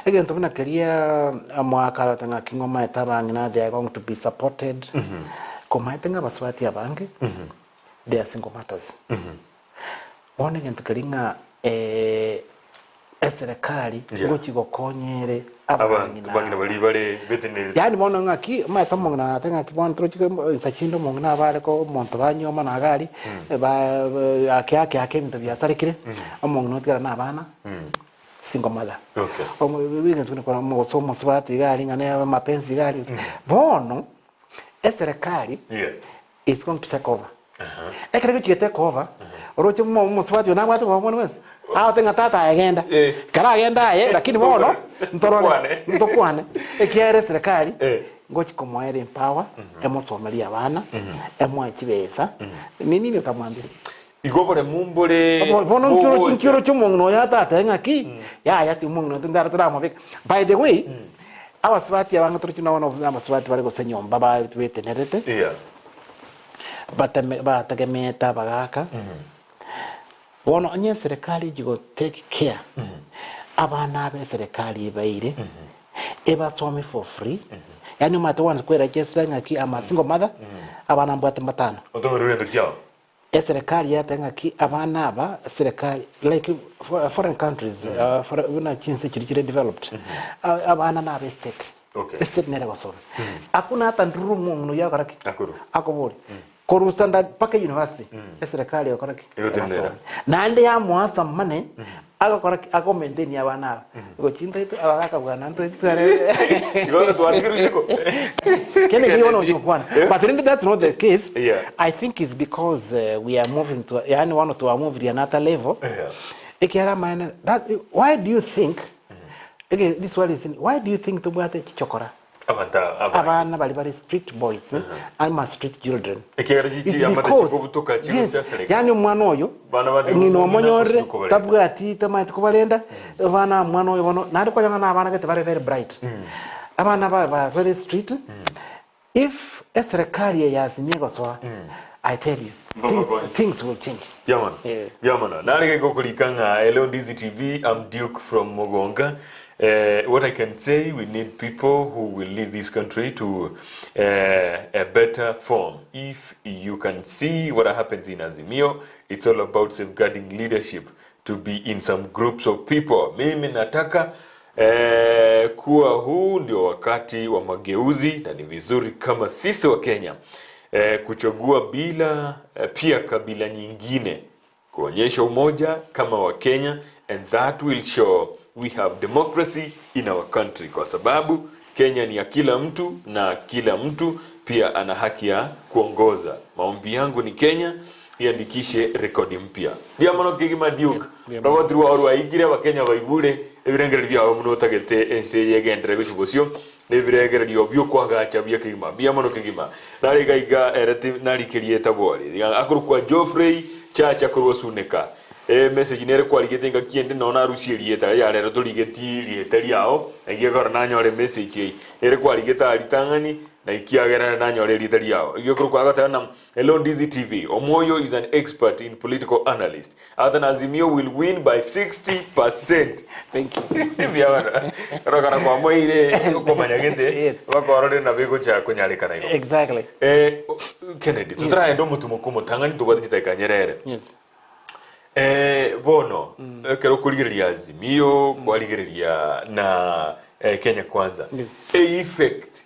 Egento buna keria omogaka arote ng'aki ng'a omanyete abang'ina they are going to be supported, komanyete ng'a abasubati abange they are single mothers. Bono egento keria ng'a eserekari Yeah. ngochi gokonya ere Abanto abang'ina bang'ina aba. baria bare betenenerete. Yaani bono ng'aki, omanyete omong'ina nate ng'aki bono torochi insa chinde omong'ina aba are ko omonto banyuoma na iga aria, ba ake ake ake ebinto biasarekire, omong'ina otigara na abana, single mother. Okay. Omo egento buna korwa gose omosubati iga aria ng'a nere mapenzi iga aria, bono, eserekari Yeah. is going to take over. Ekero egochia take over, oroche omo omosubati oyo nabwate obobe bonde bwensi? Agote ng'a tata aye genda. Eh. Ekero agenda aye, lakini bono, ntorore, Ntokwane. ntokwane. Ekiagera eserekari, Eh. ngochi komoa ere empower, emosomerie abana, emoe chibesa, ni nini otamwambia? Igo oboremu mbore Bo- Bono nkioro bogocha. nkioro omong'ina oyo atatebe ng'aki, yaya ti omong'ina oyo tindara toramobeka. By the way, abasubati abange torochi buna bono abasubati bare gose nyomba ba betenerete, Yeah. bateme bategemeete abagaka, bono onye eserekari echi go take care, abana aba eserekari ebaire, ebasome for free, yaani omanyete gwansa kweregesera ng'aki am a single mother, abana mbwate mbatano. Otomerwe egento kiao. Eserekari yateba ng'aki abana aba eserekari like foreign countries buna chinse chiria chire developed, abana na abe estate. Okay. Estate nere gosoma. Hakuna hata ndururu omong'ina oyio agokora ki? Akorwa. Akoboria. Korwa standard mpaka university, eserekari egokora ki? Egotenenera. Egosomia. Naende yamoa some money, agokora ki? Ago maintain abana aba. Igo chinto abagaka bwana ntwe tware Igo twatigirwe isiko. Kende kiri bono ogokwana. Eh? But really that's not the case. Yeah. I think it's because we are moving to yani one to move to another level. Yeah. Ekiara amaene that why do you think eke this one is why do you think tobwate chichokora? Abanto abange. Abana bari bare street boys ama street children. Ekiagera It's chichi amate because chikobutoka yes, chigochasereka. yani omwana oyo Bana batige ng'ina omong'ina omonyorire gose kobarenda. tabwati tamaeti kobarenda abana omwana oyo bono naende kwanyora ng'a na abana gete bare very bright abana ba basore street if eserekari eye ya Azimio egosoa I tell you Mbaba things, boy. things will change. Yamana. Yeah. Yamana. Narege gokurika ng'a Hello Ndizi TV, I'm Duke from Mogonga. What I can say, we need people who will lead this country to a better form. If you can see what happens in Azimio, it's all about safeguarding leadership to be in some groups of people. Mimi nataka kuwa huu ndio wakati wa mageuzi na ni vizuri kama sisi wa Kenya kuchagua bila pia kabila nyingine kuonyesha umoja kama wa Kenya and that will show we have democracy in our country, kwa sababu Kenya ni ya kila mtu na kila mtu pia ana haki ya kuongoza. Maombi yangu ni Kenya iandikishe rekodi mpya. Ndiamono kegima Duke rogotirwa orwaikire abakenya baigure ebirengererio biabo buna otagete ense eye egenderere gochia bosio na ebirengererio biokwagacha buya kegima. Mbuya mono kegima. Nare iga iga ere ti narikerie etabori. Akorokwa Geoffrey Chacha korwa Suneka. Emessage nere kwarigete engaki ende nonye narusie erieta riaye rero torigeti rieta riao, naki ekero nanyora emessage eye nere kwarigete aa ritang'ani. Na ekiagera nanyore erieta riao. Egekorokwa agoteba na Hello Ndizi TV, Omwoyo is an expert in political analyst. Agoteba na Azimio will win by 60%. Thank you. Mbuya bono. Korokana kwamoeire okomanya gete, Yes. bakorore nabo egocha konyarekana igo. Exactly. Eh, Kennedy, totaragenda omotumo omotang'ani tobwate chidakika nyerere. Yes. Eh, bono ekero okorigereria Azimio, kwarigereria na eh, Kenya Kwanza, Yes. e-effect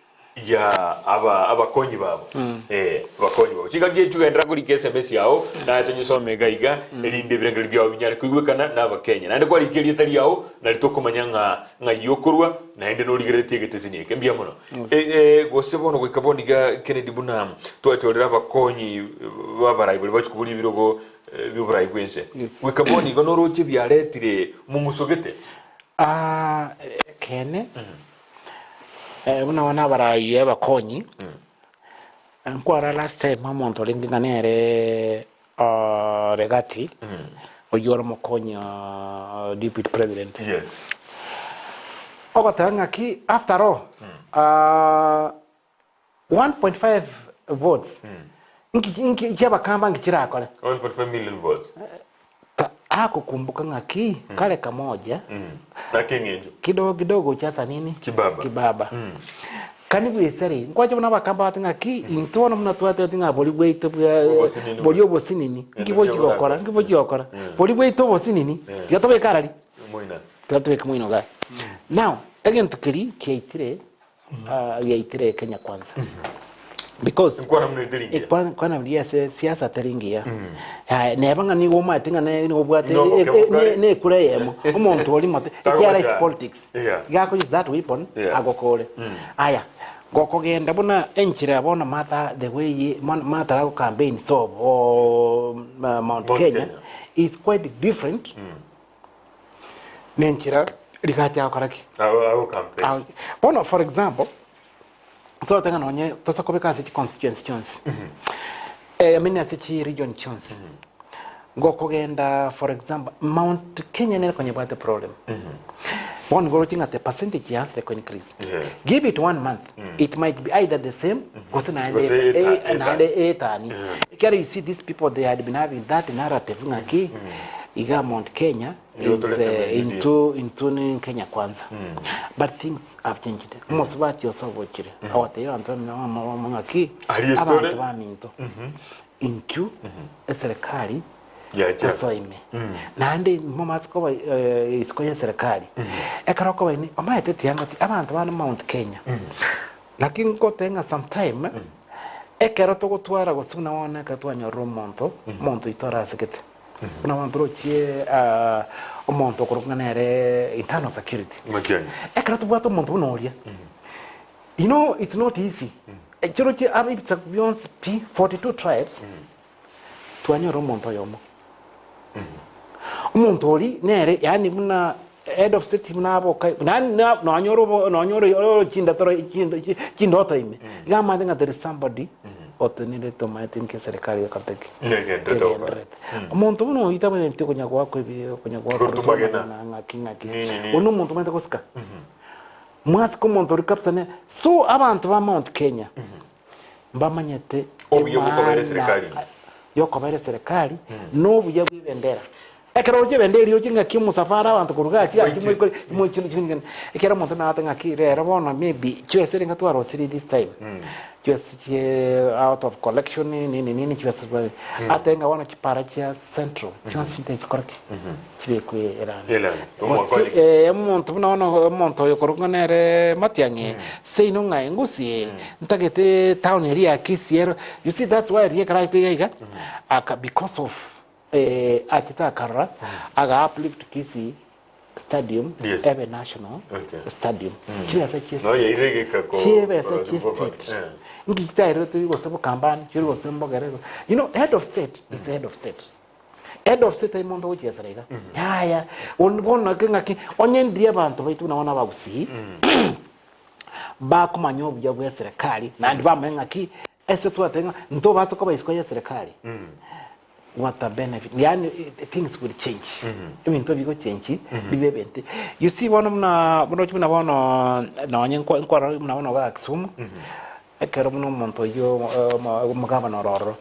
ya aba abakonyi babo eh, abakonyi babo chingaki echi ogenderera korika sms yao naye tonyesome iga iga erinde ebirengererio biao binyare koigwekana na abakenya naende kwarika erieta riao nari tokomanya ng'a ng'ai okorwa naende norigereretie egetesini eke mbuya mono Eh, eh, gose bono goika bono iga Kennedy buna twachorire abakonyi b'abarai baria bachia koboria ebirogo eh, bi'oborai bw'ense Yes. goika bono iga noroche biaretire mong'uso gete Ah, ekeene Buna bono abarai abakonyi, nkwarora last time omonto orenge ng'a nere Rigathi, oyio ore omokonyi o deputy president. Yes. Ogoteba ng'aki after all, 1.5 votes, nki nki chiabakamba nki chirakore? 1.5 million votes. Ta agokumbuka ng'aki kare kamoja Naki eng'encho. kidogo kidogo chasa nini Kibaba. kibaba kani bweseri nkwache buna abakamba bate ng'aki intwe bono buna twatebeti ng'a bori bwaito bwa Obosinini bori obosinini nki Ento bochi gokora bia nki bochi gokora bori bwaito obosinini tiga tobeke arari Moina. tiga tobeke moino igaa now egento keria kiaitire Giaitire Kenya Kwanza because Nkwana buna ritari ngiya. Nkwana buna ase siasa teri ngiya. Haya, neba ng'a nigo omanyete ng'a ne- nigo obwate Noboke e- e- bokare. ne- ne ekura eyemo omonto oria mote ekiara is Tagocha. politics Yeah. iga ako use that weapon Yeah. agokore aya gokogenda buna enchera bono Martha the way ye- mon- Martha ago campaign so o Mount Mount Kenya Kenya. is quite different Nenchera rigacha gokora ki? Ago ago campaign. Ah, Bono for example, tote ng'a nonye tosa kobeka ase chi constituency chionsi. Eh, I mean ase chi region chionsi. Gokogenda for example, Mount Kenya nere konya ebwate problem. Bono nigo oroche ng'a the percentage yansire ko increase. Yeah. Give it one month, it might be either the same, gose naende Gose eta- eh, eta. naende etani. Ekiagera you see these people they had been having that narrative ng'aki Iga Mount Kenya Nigo is tore ensemo into into ni Kenya kwanza but things have changed omosubati ose obochire agotebia abanto bamino ng'aki Aria story. abanto baminto intwe eserekari Yacha. tosoime naende momase koba isiko ya eserekari ekero okoba ime omanyete tiangoti abanto bande Mount Kenya Naki ngoteba ng'a sometime ekero togotwara gose buna bono ekero twanyorire omonto, omonto oito arasegete, buna bono torochie omonto okorokwa ng'a nere internal security. Matiang'i. Ekero tobwate omonto buna oria, you know it's not easy. Chirochio abe ebisaku bionsi pi, 42 tribes, twanyora omonto oyomo. Omonto oria nere yaani buna head of state buna aboka yaani na nonyore obo nonyore oro chindatoro chindo chi chindoto ime, iga amanyete ng'a there is somebody otenerete omanyete nki eserekari egokora ki? Negenderete gokora. Egendererete. Omonto buna oyio tabwenereti konya goakwa ebi konya goakwa Korwa magena. ng'aki ng'aki. Nini, nini. Oyio na omonto omanyete gosika. Mwasika omonto oria kabisa ne so abanto ba Mount Kenya. Mbamanyete Obuya bw'okobera emaana eserekari. y'okobera eserekari, na obuya bw'ebendera. Ekero oroche ebendera eria oche ng'aki omosafara abanto korwa gaki gaki Moiche. moikore moiche moiche ekero omonto nagate ng'aki rero bono maybe chibesa ere twarosirie this time, chibesa chie out of collection nini nini chibesa atebe ng'a bono chipara chia central chionsi chintae chikore ki? Chibekwe erami. Erami. Gose Omwaka eh, omonto buna bono omonto oyo korwa ng'a nere Matiang'i, seino ng'a engusie, ntagete town eria ya Kisii ero, you see that's why riria ekero achete iga iga, aka because of eh, achete akarora, aga uplift Kisii stadium Yes. ebe national Okay. stadium. Chibesa chia No, state. yaire egeka ko- Chibesa korora chia Zimbabwe. state. Eh. Nki chitaeretwe gose Bukambani, chiri gose Mbogere. You know, head of state is head of state. Head of state tari monto ogochiesera iga. Yaya, on- bono eke ng'aki, onye ndiria abanto baito buna bono abagusii, bakomanya obuya bwa eserekari, naende bamanye ng'aki, ase twateba ng'a ntobasa koba isiko ya eserekari, what a benefit, yaani things will change. Ebinto bigochengi, bibe ebente. You see bono buna, buna ochi buna bono, nonye nkwa- nkwarora buna bono igaa Kisumu. Ekero buna omonto oyio omogabana ore ororo,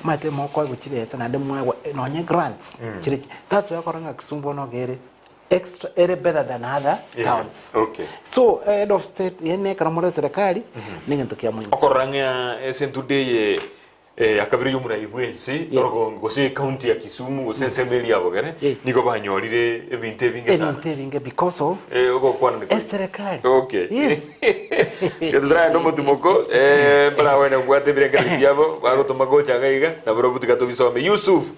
omanyete mokoegwa chibesa naende mwaegwa nonye grants chire that's why okora ng'a Kisumu bono iga ere extra ere better than other towns. Okay. So head of state yaani ekero more eserekari negento kia muhimu sana. Okorora ng'a ase entuda eye ya kabere y'omorai bw'ense Yes. orogongo gose ecounty ya Kisumu gose ensemo eria ya Bogere Eh. nigo banyorire ebinto ebinge sana. Ebinto ebinge because of Eh, ogokwana ni eserekari. Okay. Yes. Totaraenda omotimoko eh, mbaragwene kobwata ebirengererio biabo bagotoma gocha iga iga nabarobwo tiga tobisome. Yusuf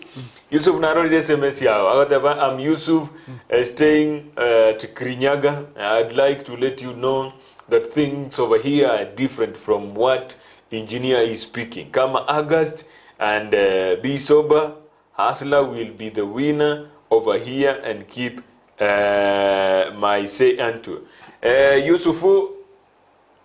Yusuf narorire SMS yao agoteba I'm Yusuf eh, staying eh, at Kirinyaga I'd like to let you know that things over here are different from what engineer is speaking kama August and uh, be sober Hustler will be the winner over here and keep uh, my say unto uh, Yusufu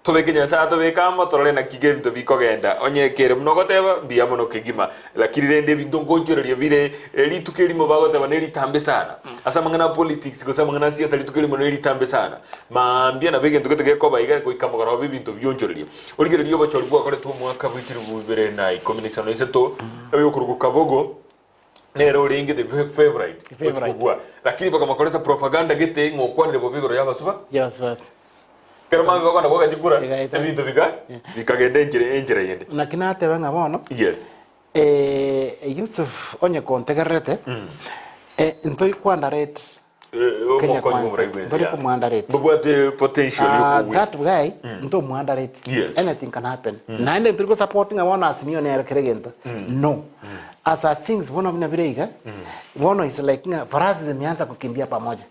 tobeke Nyasaye atobeke amo torore naki ebinto bikogenda onye kere buna ogoteba mbuya mono kegima lakini rende ebinto nkoonchoreria bire eh, rituko erimo bagoteba neritambe sana ase amang'ana a politics gose amang'ana a siasa rituko erimo neritambe sana maambia nabo egento gete gekoba iga goika mogoroba ebinto bionchoreria Origereria obochori bwakoretwe omwaka bwe chilifu ibere na ikomi na isano na isato, oyokorokwa Kabogo nere orenge the favorite gochia Favorite. kobua, lakini bakamakoreta propaganda gete ng'a okwanire bobe igoro y'abasuba. Y'abasubati. Ekero mambia bakogenda goaka chikura, Bigaeta. ebinto bika bikagenda enchera enchera yende. Naki nateba ng'a bono, Yes. Yusuf onye kontegererete, ntoi kwandareti Kenya Omokonyi kwanza bw'omorai bwense, ntori yeah. komwandareti Mbabwate potential Ah, yokobuya. that guy ntomwandareti Yes. anything can happen naende ntiri gosupporting bono Azimio nere kere gento no as a things bono buna bire iga bono is like ng'a farasi zimeanza kukimbia pamoja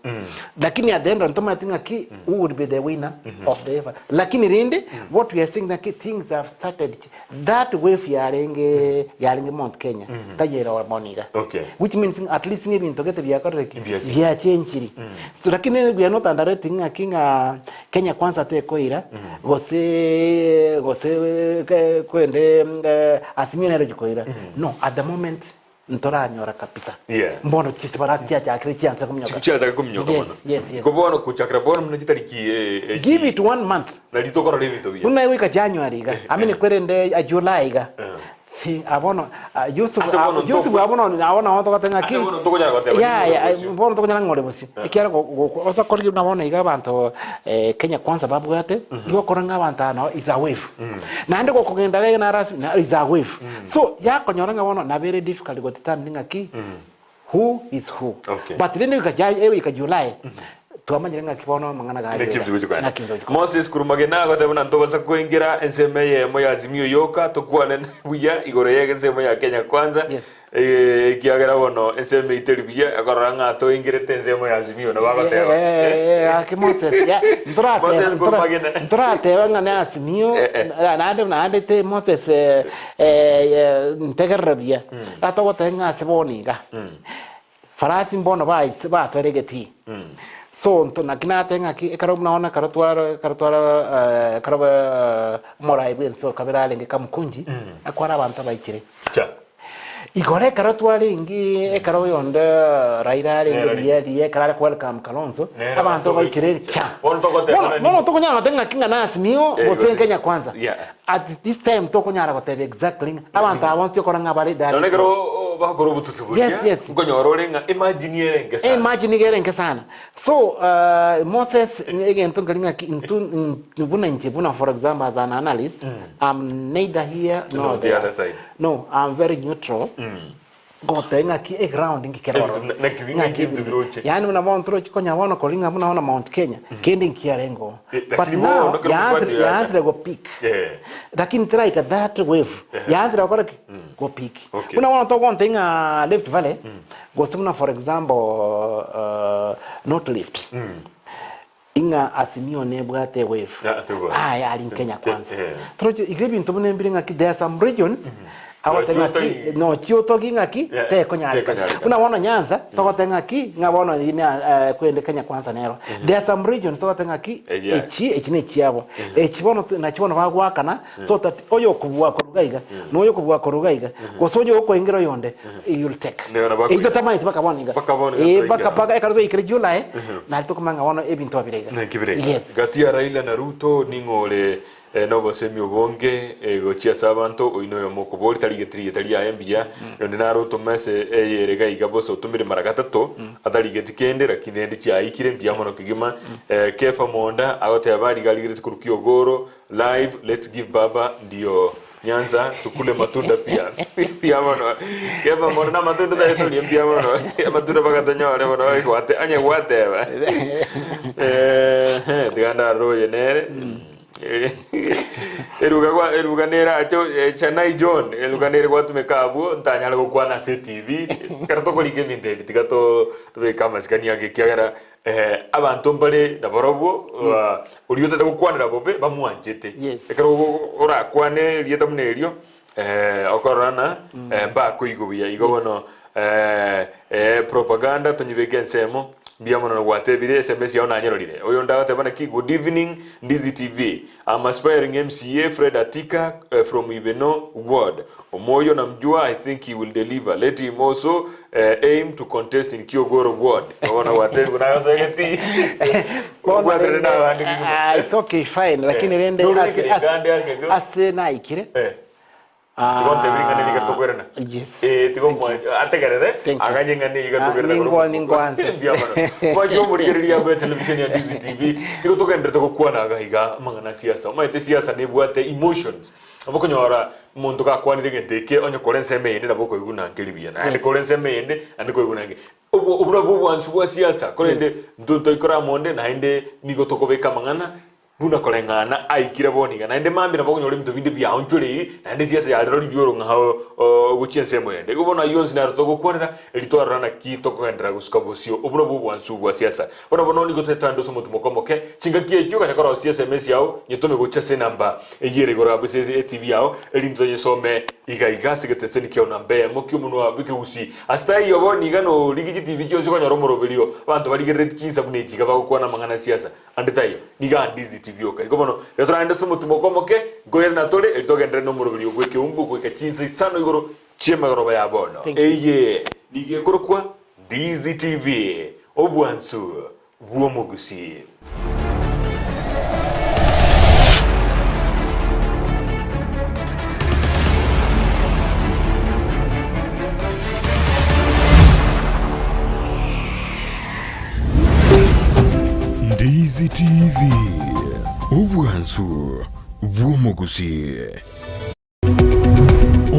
lakini at the end ntomanyeti ng'a ki who would be the winner of the ever lakini rende what we are seeing ng'a ki things have started That wave yarenge yarenge Mount Kenya tayere bono iga. Okay. Which means ng'a at least ng'a ebinto gete biakorire ki? Biachenchiri. Biachenchiri. So lakini we are not underrating ng'aki ng'a Kenya kwanza tekoira gose gose ke kwende Azimio nere ochi koira. No, at the moment ntoranyora kabisa. Yeah. Mbono chisibarasi chiachakire chianse kominyoka. Chiachaka kominyoka Yes, mono. yes, yes. Igo bono kochakera bono buna chitariki eh, eh, Give it one month. nari tokorora ebinto buya. Buna goika January iga, I mean kwerende a July iga. Thi abono ah, Yusuf Ase bono ah, Yusuf ntoku- abono abono abono togoteba ng'aki. Ase bono ntokonyara goteba Ya ning'ore ya bosio. bono tokonyara ng'ore bosio. Ekiagera go- go- osa korigia buna bono iga abanto eh, Kenya kwanza babwate, igo okora ng'a abanto aba nabo is a wave. Naende gokogenda rege naro ase na is a wave. So yakonyora ng'a bono nabo ere difficult go determine ng'aki who is who. Okay. But rende goika ja egoika July, twamanyire ng'aki bono amang'ana Naki gare ebinto bigochi kogenda. ng'aki ebinto bigochi kogenda. Moses korwa Magena agoteba buna ntobasa koengera ensemo eyemo ya Azimio yoka tokwane buya igoro ya ensemo ya Kenya Kwanza Yes. eh, ekiagera bono ensemo eyio teri buya ekorora ng'a toengerete ensemo ya Azimio nabo agoteba eh. Gaki Moses ya ntorateba Moses korwa Magena. ntorateba ng'a ne Azimio Eh, eh. naende naende te Moses eh, eh, ntegerere buya atogoteba ng'a ase bono iga Farasi mbono baise basoire egetii. So nto naki nateba ng'aki ekero buna bono ekero twaro ekero twaro ekero omorai bwense okabere arenge Kamukunji, akware abanto abaichire. Cha. Igoro ekero twarenge ekero oyonde Raila arenge Nere. riya riya ekero are welcome Kalonzo, Nere abanto abanto baikire baikire. cha. Bono togoteba Bono nani? bono tokonyara goteba ng'aki ng'a na Azimio Eh, gose gose- Kenya Kwanza. Yeah. At this time tokonyara goteba exactly ng'a abanto aba bonsi okora ng'a bare Nonye ekero bakora obotuki boria, Yes, yes. nkonyora ore ng'a imagine ere enke sana. Imagine iga ere enke sana. So uh, Moses egento nkeri ng'aki intwe in- buna inche buna for example as an analyst I'm neither here nor No, the there. other side. No, I'm very neutral. Goteba ng'aki eground ngikere ororo. Ebinto naki bi- ng'aki ebinto biroche. Yaani buna bono torochi konya bono kori ng'a buna bono Mount Kenya, kende nkiarenge oo. Eh, But lakini now, bono kero yaanzire mosubati oyacha. yaanzire go peak. Eh. Lakini teraika that wave. Yaanzire gokora ki? Go peak. Okay. Buna bono togontebia ng'a Rift Valley, gose buna for example uh, North Rift. Ing'a Azimio nebwate ewave. Ah, tebwati. Aye ari Kenya kwanza. Eh. Toroche iga ebinto buna mbire ng'aki there are some regions agote ng'aki Nochiotogi. nochiotogi ng'aki Yeah, tekonyarekana. tekonyarekana. Buna bono Nyanza togote ng'aki ng'a bono ine eh, kwende Kenya kwanza nero. There are some regions togote ng'aki Eh, yeah. echi echi nechiabo. Echi bono nachi bono bagoakana so that oyokobua korwa iga na oyokobua korwa iga gose oyo okoengera oyonde you'll take. Nero nabo Eito tamaeti mpaka bono iga. Mpaka bono iga Eh, toikera. mpaka mpaka ekero twaikire July nari tokomanya ng'a bono ebinto abire iga. Naki bire. Yes. Gati ya Raila na Ruto ning'o ore Nobosemi obonge gochia ase abanto, oyio noyomo okoboria, tarigeti rieta riaye mbuya, onde nare otome ase eyere iga iga bosa otomire mara gatato, atarigeti kende, lakini rende chiaikire mbuya mono kegima. Kefa Monda agoteba riga arigereti korwa Kiogoro, live, let's give baba ndio Nyanza tukule matunda pia. Mbuya mono. Kefa Monda namatunda tari torie mbuya mono. Amatunda mpaka tonyore bono gwate onye gwateba. Tiga ndarore oyo nere. Eruga gwa eruga nerache Chanai John, eruga nere gwatumeka abwo ntanyare gokwana ase etv, ekero tokorika ebinto ebi tiga to tobeke amasikani ake ekiagera abanto mbare nabarobwo oria otagete gokwanera bobe bamwanchete. Yes. Ekero orakwane erieta buna erio okorora ng'a mbakoigwa buya. Igo bono propaganda tonyebeke ensemo, mbuya mono gwatebire SMS yao nanyerorire. Oyonde agoteba naki good evening Ndizi TV, am aspiring MCA Fred Atika from Ibeno ward. Omoyo namjua I think he will deliver. Let him also aim to contest in Kiogoro ward. Bono gwatebigwe naye osegeti Bono obwaterere rende, nabande kegima. ah, it's okay fine lakini rende Nore ase, nekere ase, gande ang'e ase naikire Tiga ontebie ring'ana eri iga tokwerana. Yes. Eh, tiga Thank you. ategerere Thank you. aganye ng'ana eye iga Ah, tokerana ningwa- ningwanse. Mbuya mono. Mwanche omorigereria bwa television ya Ndizi TV, nigo togenderete gokwana iga iga amang'ana a siasa. Omanyete siasa nebwate emotions. Nabo okonyora omonto gakwanire egento eke onye kore ensemo eyende nabo okoigwa buna nkeri buya, naende Yes. kore ensemo eyende naende koigwa buna nke. Obwo obwo nabwo obwansu bwa siasa, korende Yes. intwe ntoikore amo onde naende nigo tokobeka amang'ana Buna koreng'ana aikire bono iga, naende mambia nabo okonyora ebinto binde biaonchoreiri, naende siasa yarero riria orong'ao gochia ensemo ende. Igo bono ayio onsi naro togokwanera, erio twarora naki tokogenderera gosuka bosio. Obwo nabwo obwansu bwa siasa. Bono bono nigo toretande ase omotimoko omoke, chingaki echio okanya korosia SMS yao, nyetome gochia ase enamba eyio ere igoro abwo ase eTV yao, erinde tonyesome iga iga ase egeteseni kiao namba eyemo ki'omonwa bw'ekegusii. Ase taiyo bono iga norigi chitibi chionsi okonyora omoroberio, abanto barigereretie chinsa buna echi iga bagokwana amang'ana a siasa. Ande taiyo, nigo andiziti bioka. Igo bono, ekero toragende ase omotimoko omoke, nkoirana tore, erio togenderere nomoroberio bw'ekeumbu goika chinsa isano igoro chi'emegoroba ya bono. Thank you. Eye nigo ekorokwa Ndizi TV, obwansu bw'omogusii. Ndizi TV, obwansu bw'omogusii.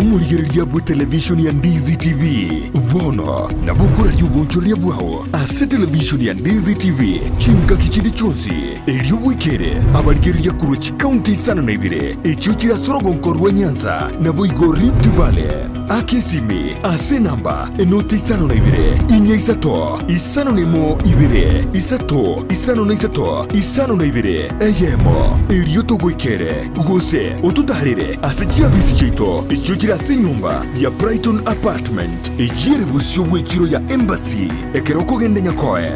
Omorigereria bwe television ya Ndizi TV bono nabo okoraria obonchoreria bwao ase television ya Ndizi TV chingaki chinde chionsi erio bwekere abarigereria korwa chikaunti isano na ibere echio chire ase orogonko rwa Nyanza naboigo Rift Valley. Aka esimi ase enamba enoti isano na ibere, inya isato, isano na emo ibere, isato, isano na isato, isano na ibere, eyemo, erio togoikere, gose ototaarere ase chiabisi chiaito echio chire ase enyomba ya Brighton Apartment, eyio ere bosio bw'echiro ya Embassy, ekero okogenda Nyakoe.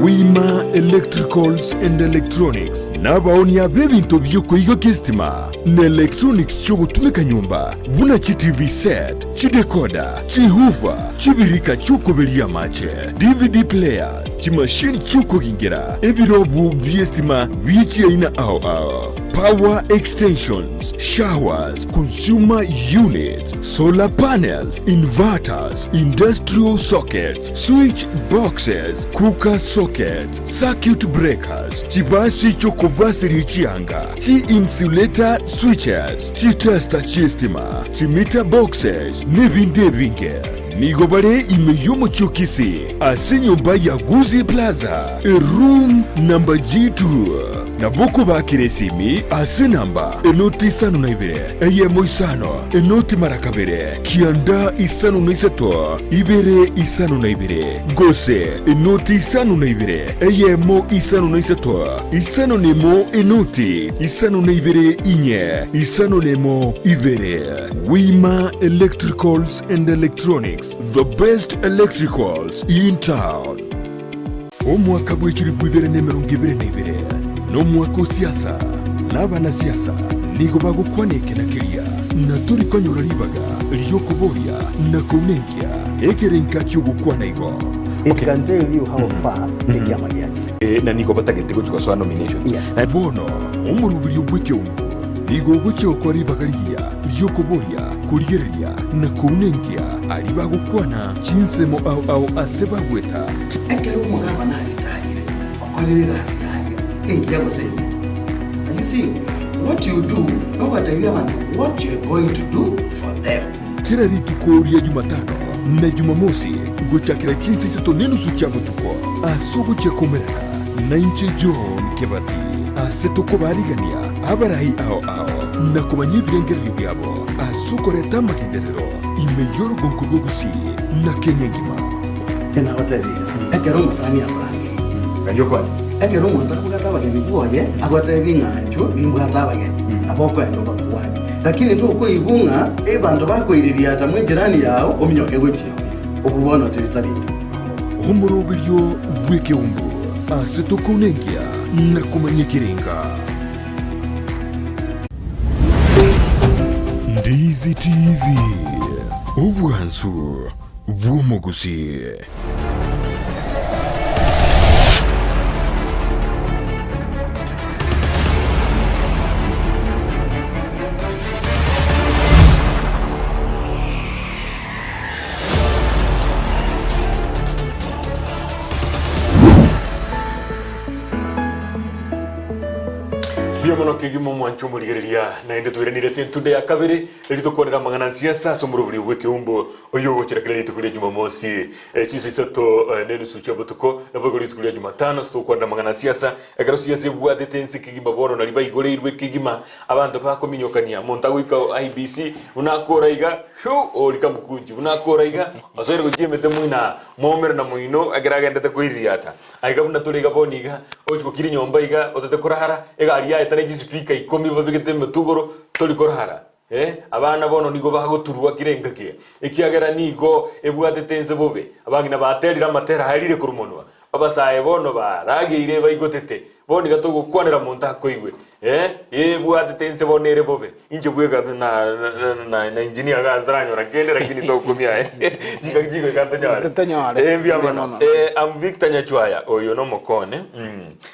Wima Electricals and Electronics Nabaonia b'ebinto bi'okoigokia esitima na electronics chi'ogotumeka nyomba, buna chi TV set, chidecoder, chihoofer, chibirika chi'okoberia amache, DVD players, chimashini chi'okogingera, ebirobu bi'esitima bie chiaina ao ao, power extensions, showers, consumer units, solar panels, inverters, industrial sockets, switch boxes, cooker sockets, circuit breakers, chibasi chi'okobaseria chianga, chi-insulator switches, chitester chi'estima, chimeter boxes, nebinde ebinge. Nigo bare ime y'omochie o Kisii ase enyomba ya Gusii Plaza, eroom number G2. Nabo okobakera esimi ase enamba enoti isano na ibere, eyemo isano, enoti mara kabere, kianda isano na isato, ibere isano na ibere, gose enoti isano na ibere, eyemo isano na isato, isano na emo enoti isano na ibere inye, isano na emo ibere. Wima Electricals and Electronics, the best electricals in town. Omwaka bw'echilifu ibere na emerongo ebere na ibere nomwaka o siasa, na abanasiasa nigo bagokwana eke na keria, na tori konyora ribaga ri'okoboria na kounenkia ekerenka ki'ogokwana igo. It can tell you how far ekiama giachire. eh, na nigo batagete gochia gosoa nominations. Yes. Na Bono omoroberio bw'ekeungo nigo ogochia gokora ribaga rigiya ri'okoboria, korigereria, na kounenkia aria bagokwana chinsemo ao ao ase bagweta. Ekero omogabana aritayire, okorire egasi yaye engiya gose embe. And you see, what you do, nogoteebia abanto what you are going to do for them. Kera rituko ria Jumatano na Jumamosi gochakera chinsa isato nenusu chia botuko ase ogochia komerana nainche John Kebati ase tokobarigania abarai ao ao na komanya ebirengererio biabo ase okoreta amagenderero ime y'orogonko rwa Gusii na Kenya engima. Nagotebirie, ekero omosani akorangeirie, ekero omonto abwate abageni bwoye, agotebie ng'a inchuo nimbwate abageni, nabo okoenda obakwanie. Lakini tokoigwa ng'a abanto bakoiririata mw'ejirani yao ominyoke gochia oo, obwo bono teri tari engiya. Omoroberio bw'ekeumbu ase tokounenkia na komanya ekerenga. Ndizi TV, obwansu bw'omogusii. Mbuya mono kegima omwancho omorigereria naende tweranire ase entundo ya kabere eri tokwanera amang'ana nsiasa ase omorobori bw'ekeumbu Oyio ogochera kera rituko ria Jumamosi, chinsa isato nenusu chia botuko, naboigo rituko ria Jumatano ase togokwanera amang'ana a siasa. Ekero siasa ebwatete ense kegima bono nario baigoreirwe kegima, abanto bakominyokania, omonto agoika IEBC buna akora iga, whew, ori kamukunchi, buna akora iga, osoire gochia emete moino mwaumera na moino ekero agendete koiririata. Aiga buna tore iga bono iga, ogochia gokira enyomba iga, otete korara, egari yaeta ne chispeaker ikomi babegete emetwe igoro, tori korara. Ee, abana bono nigo bagoturwa kera engaki, ekiagera nigo ebwatete ense bobe. Abang'ina baterire amatera aerire korwa monwa, abasae bono barageire baigotete. Bono iga togokwanera monto akoigwe. Ee, ebwatete ense bono ere bobe. Inche bweka na na na engineer iga taranyora kende lakini tokumia aye. Chingaki chigoika ntonyore. Totonyore. Ee, mbuya Mbuya mono. mono. Ee, am Victor Nyachwaya, oyo nomokone.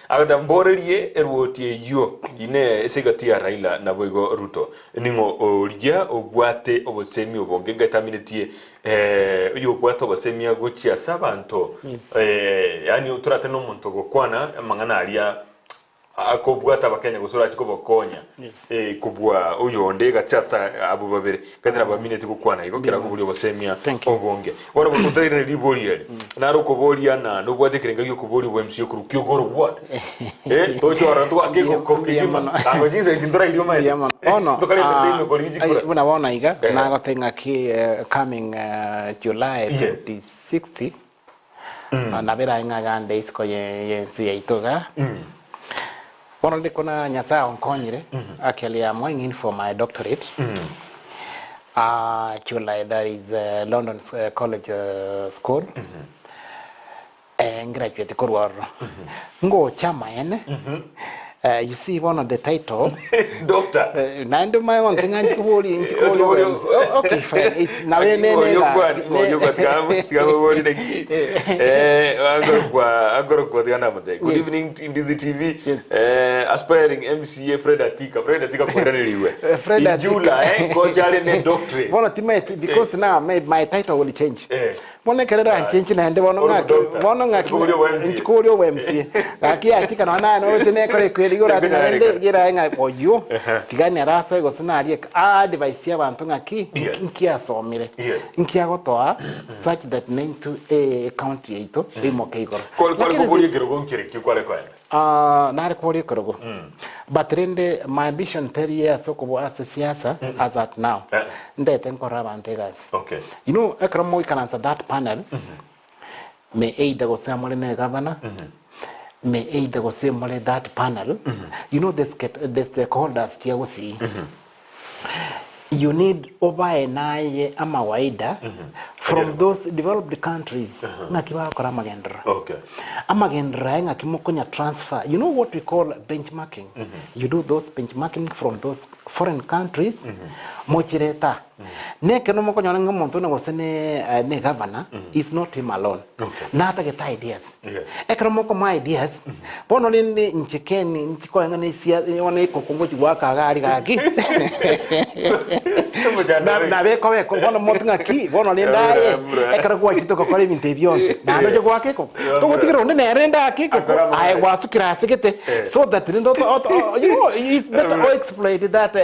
Agateba, Mborerie erwoti eyio inee ase egati ya Raila naboigo Ruto. Ning'o oria obwate obosemi obonge? Ngetaminetie oyobwate obosemia gochia ase abanto. Yes. Yaani torate nomonto ogokwana amang'ana aria akobwata abakenya gose orache kobakonya Yes. kobua oyonde egati ase abwo babere. Gati nabaminetie gokwana igo kera koboria obosemia Thank you. obonge. Bono otarairaneri ribori eri, naro okoboria ng'a nobwate ekerenga gi'okoboria obwa MC okorwa Kiogoro ward. Eh, toche ororo togake Mbuya- egoko mbuya kegima. mono. Tango chinsa echi ntorairie omanyete. Mbuya mono. Bono, Tokarete ah, ime korigia chikura. ai, buna bono iga, Eh. nagote ng'aki eh, coming eh, July Yes. 26 ah, nabere aye ng'a gande isiko ye- yense yaito iga. Bono ndiko na Nyasaye onkonyire, actually I'm going in for my doctorate. Ah, July that is eh, London eh, College eh, School. Eh, ngraduate korwa ororo. Ngocha amaene. Eh, you see bono the title Doctor. Eh, naende omanye gonte ng'a nchi koboria nchi koboria oboyosi. Oh, okay fine It's- nabe ne ne Orio egasi, kwani, ne- orio kwa tiga naki. Eh, agorokwa agorokwa tiga namote. Good Yes. evening Ndizi TV. Yes. Eh, aspiring MCA Fred Atika. Fred Atika kweraniriwe. Eh, Fred In Atika. July, eh, koja are ne doctorate. Bono timaeti because now my, my title will change. Eh. Bono ekero eranchenchi naende bono Ore ng'aki doctor. bono ng'aki Nchikoboria obo MC. nchikoboria obo MC. Gaki atika nonya naye noroche nekore ekweri igo orati Ekonyarekana. naende gerae ng'a oyio tiga nere asoe gose narie a advise abanto ng'aki Yes. nki asomire Yes. nki agotoa such that naintwe ecounty yaito eimoke igoro. Kware kware Lakini koboria ekerogo nkere ki kware koenda. Ah, nare koboria ekerogo but rende my ambition teri ase okobua ase siasa as at now Eh. ndete nkorere abanto egasi Okay. you know ekero moikaransa that panel may either gose more na egavana may either gose more that panel you know the, the stakeholders chia gusii you need obae naye amawaida. From those developed countries ng'aki bagokora amagenderero. Okay. Amagenderero aya ng'aki mokonya transfer, you know what we call benchmarking, you do those benchmarking from those foreign countries, mochireta. Nekero mokonyora ng'a omonto buna gose ne ne governor is not him alone. Okay. Natagete ideas. Yes. Ekero mokomoa ideas, bono rende inche Ken nchikoe ng'a nesia bono ekoko ngochi goaka iga aria gaki. Omochando Na- oyo. nabo ekoba eko bono motu ng'aki bono rende aye ekero gwachete gokora ebinto ebi bionsi naende oche goaka ekoko togotigera onde nere rende aake ekoko Akore amang'ana. aye gwasukire ase gete Eh. so that rende oto- oto- you know it's better o exploit that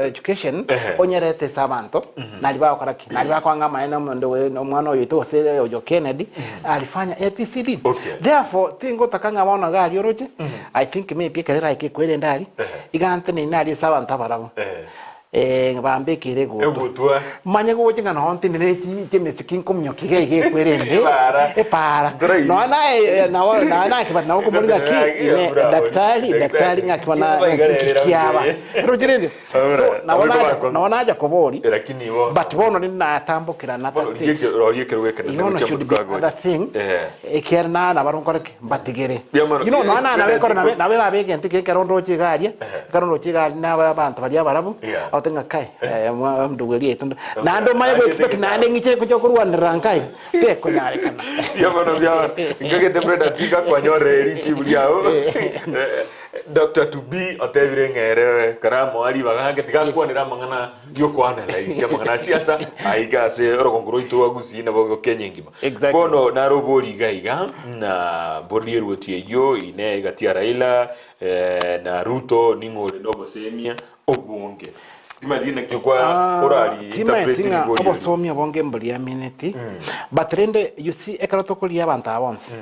education Ehe. onyerete ase abanto nari bagokora ki nari bakoanga amaene omonde oyo omwana oyo oito gose oyo Kennedy alifanya ABCD Okay. therefore tingotaka ng'a bono iga aria oroche I think maybe ekero eraike ekwerende aria Ehe. iga nteneine aria ase abanto abarabwo Ehe. Eh, bambekere egutwa. Egutwa. Manye gocha ng'a noo ntenene chi chemesiki nkominyoka iga iga ekwerende. Epaara. Epaara. Ntorairi. Nonya naye eh, nabo nonya naye kibati nabo okomori ng'aki Ng'aki, ine bravo. daktari daktari ng'aki bona Kiaba iga ng'aki rero kiaba. eh. Roche rende. So Ora, nabo abwo nacha bakong'u. nabo nacha kobori. Eh, lakini bo- But bono rende natambokera another Bono stage. rieki- rorie ekerogo ekenene Igono gochia should be motuko another agocha. thing. Eh. Ekiagera na nabaro nkore ki? Mbatigere. Mbuya mono. You know, nonya na nabe ekero nabe Fred, nabe nabe egento eke ekero ndoche iga aria, ekero ndoche iga aria nabe abanto baria abarabwo, Yeah. agote ng'a kai, eh, mwa ndugu eria yaito ndo. Naende omanye Naende go expect egetabu. naende ng'iche gocha korwanerera nka iga, tekonyarekana. Mbuya mono, mbuya mono. Nkagete Fred Atiga kwanyorire richibu riao. Eh, Doctor to be otebire ng'a ere karamoa ribaga ake tiga akwanere amang'ana yokoanalyse amang'ana a siasa aiga ase orogongo rwaito rwa Gusii nabo Kenya engima. Exactly. Bono naro obori iga iga na mbori eruoti eyio ine egati ya Raila eh, na Ruto ning'o ore nobosemia obonge. Timanyeti naki okwa orari Timaeti interpret ng'a ribori erio. obosomi obonge mboriamineti but rende you see ekero tokoria abanto aba bonsi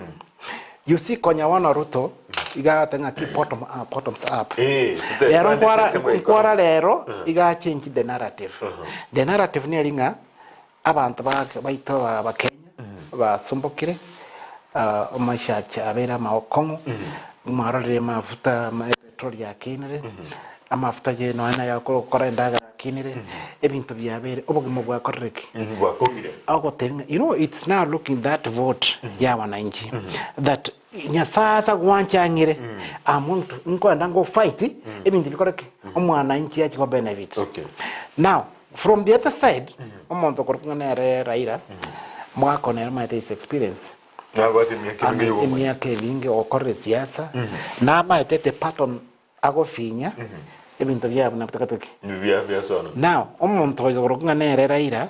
you see konya bono Ruto iga agoteba ng'a keep bottom up, bottoms up Eh, tete- rero twande nkwara sensemo ya nkwara economy. rero iga change the narrative the narrative neri ng'a Abanto baito b'Abakenya basumbokire, amaishache abeire amaokong'u, mwarorire amafuta ama epetroli yakinire, amafuta ye nonya na ayokora endagera yakinire, ebinto biabeire, obogima bwakorire ki? Bwakong'ire. Ogotebia ng'a you know it's now looking that vote ya wananchi that Nyasaye ase agwanchang'ire I'm going to nkoenda ngo fight ebinto bikore ki? Omwananchi ache go benefit. Okay. Now From the other side, omonto okorokwa ng'a nere Raila, omogaka one nere omanyete his experience. Nabwate emiaka eminge Ame- y'obomanya. emiaka eminge ogokorera esiasa, namaete the pattern agofinya, ebinto biabo nabitagete ki. Bia bia sono. Now, omonto oyo okorokwa ng'a nere Raila,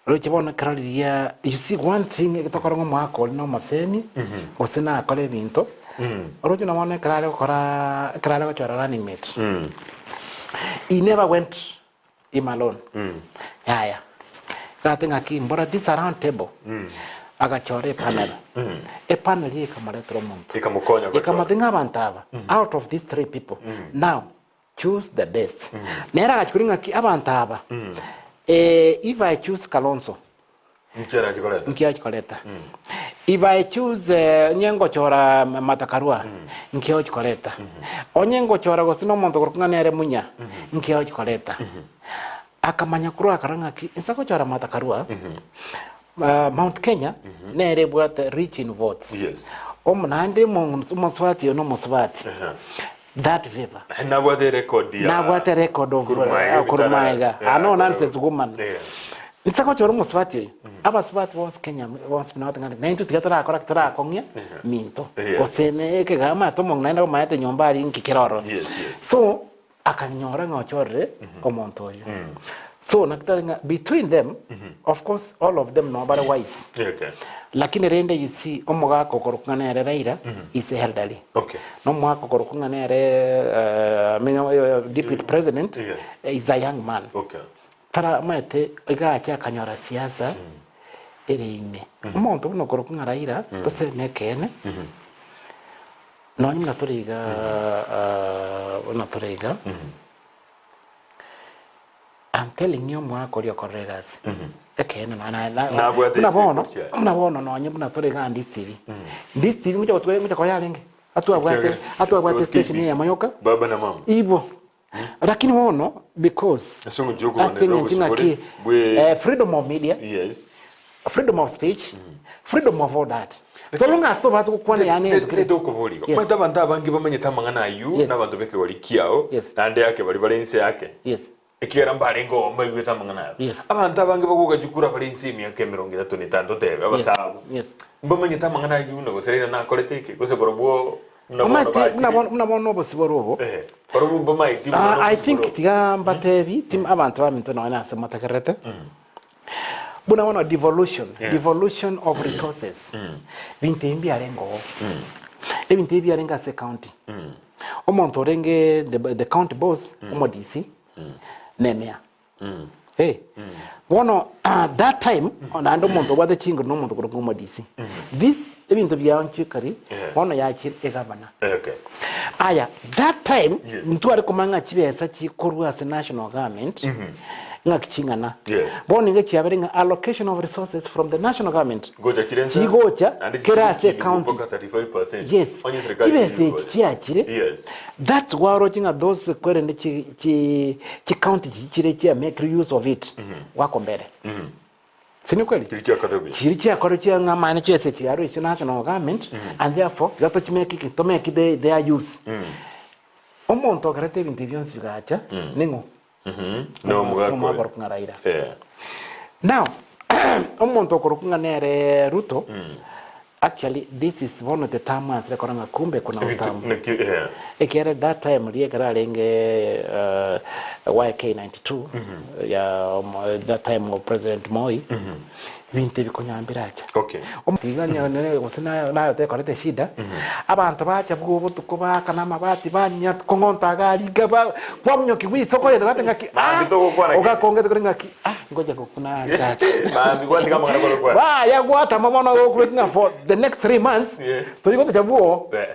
roche bono ekero riria, you see one thing egetokora ng'a omogaka oria na omosemi, gose nakore ebinto, oroche buna bono ekero are gokora, ekero are gochora running mate, he never went him alone yaya gate ng'aki mbora this a round table agachora epanel epanel eye ekamoretera omonto Ekamokonya gochora. ekamotebia ng'a abanto aba out of these three people now choose the best nere agachia ng'aki abanto aba eh, if I choose Kalonzo Nki arache koreta? Nki achi koreta? If I choose eh, onye ngochora Martha Karua, nki ochi koreta? Onye ngochora gose na omonto okorokwa ng'a nere Munya, nki ochi koreta? Akamanya korwa akara ng'aki, inse gochora Martha Karua, ah, Mount Kenya nere ebwate rich in votes. Yes. Omo naende omo- omosubati oyo na omosubati. That favor. Nabwate erecord ya Nabwate record of Korwa maega uh, korwa ebitara. maega. Yeah, Ah, no korwa- nonsense woman. Yeah. Nse gochora omosubati oyo. Abasubati bonsi Kenya bonsi buna bating'ana. Na intwe tiga torakora ki torakong'ia minto. Yeah. Gose ne ekegama ate omong'ina naende omaete nyomba aria inki kere ororo. Yes, yes. So akanyora ng'a ochorire omonto oyo. So naki tari ng'a between them of course all of them no bare wise. Okay. Lakini rende you see omogaka okorokwa ng'a nere Raila is elderly. Okay. Na omogaka okorokwa ng'a nere eh, I mean, eh, deputy president Yes. eh, is a young man. Okay. Tara omanyete iga ache akanyora siasa ere ime. Omonto buna okorokwa ng'a Raila toseme ekeene nonye buna tore iga ah, buna tore iga I'm telling you omwaka oria okorire egasi ekeene nonya naye na- Nabwate buna bono chikuru chiaye. buna bono nonye buna tore iga Ndisi TV Ndisi TV ngocha gotwe ngocha koya arenge atwabwate Ekiagera- atwabwate station KBC. eyemo yoka Baba na mama. ibo. Lakini bono because Ase eng'encho yokorwanerera ase eng'encho obosibore ng'aki bwe- eh, freedom of media Yes. freedom of speech freedom of all that so long as tobasa gokwana yaani egento kere Tete okobori iga. Yes. Omanyete abanto abange bamanyete amang'ana aywo Yes. na abanto b'ekegori kiao Yes. naende yake baria bare inse yake. Yes. Ekiagera mbarenge oo mbaigwete amang'ana aya. Yes. Abanto abange bagoka chikura bare inse y'emiaka emerongo etato na etano totebe abasaabo. Yes. Mbamanyete amang'ana aywo buna gose Raila nakorete eke gose barobwo buna bono Omanyete buna bachire. bono buna bono obosibore obo Eh, barobwo mbamaeti buna Ah, I obosibore think obo. tiga mbatebi tim abanto baminto nonya na ase motegererete buna bono devolution Yeah. devolution of resources binto ebi mbiarenge oo ebinto ebi biarenge ase ecounty Omonto orenge the, the county boss omo DC nemea Hey. Bono that time naende omonto obwate chinguru na omonto korokwa omo DC. This ebinto biaonchikari Yeah. bono yachire egavana. Okay. Aya that time Yes. ntware komanya ng'a chibesa chikorwa ase national government ng'aki ching'ana. Yes. Bono nigo chiabere ng'a allocation of resources from the national government Gocha chire nsa. chigocha Naende kera ase chichire county. mpaka 35%. Yes. Onye serikali Chibesa chiri echi gocha. chiachire. Yes. That's why oroche ng'a those kwerende chi chi chi county chichire chia make use of it wako mbere. Si ni kweli? Chiri chiakorire buya. Chiri chiakorire chia ng'a amaene chibesa echi chiarure chi national government and therefore iga tochimake ki tomake the their use. Omonto okerete ebinto ebi bionsi bigacha ning'o? No omogaka oyo. Omogaka orokwa ng'a Raila. Eh. Now, omonto okorokwa ng'a nere Ruto, actually this is bono the term ansire korora ng'a kumbe kuna Ebinto- utamu. naki, eh. Ekiagera that time riria ekero arenge YK92 ya omo- that time of President Moi, ebinto ebi konya mbiracha. Okay. Tiga nere gose nayo nayo tekorete eshida, abanto bacha bwo obotuko baakana amabati banya kong'onta iga aria iga ba kwamonyokia isoko egento gati ng'aki Maambia ah, togokwana kende. ogakongete kore ng'aki ah ngocha gokuna aria tata. Maambia gwatiga amang'ana kore kwana. Baya gwatama bono gokureti ng'a for the next 3 months Yeah. tori gotocha bwo Eh.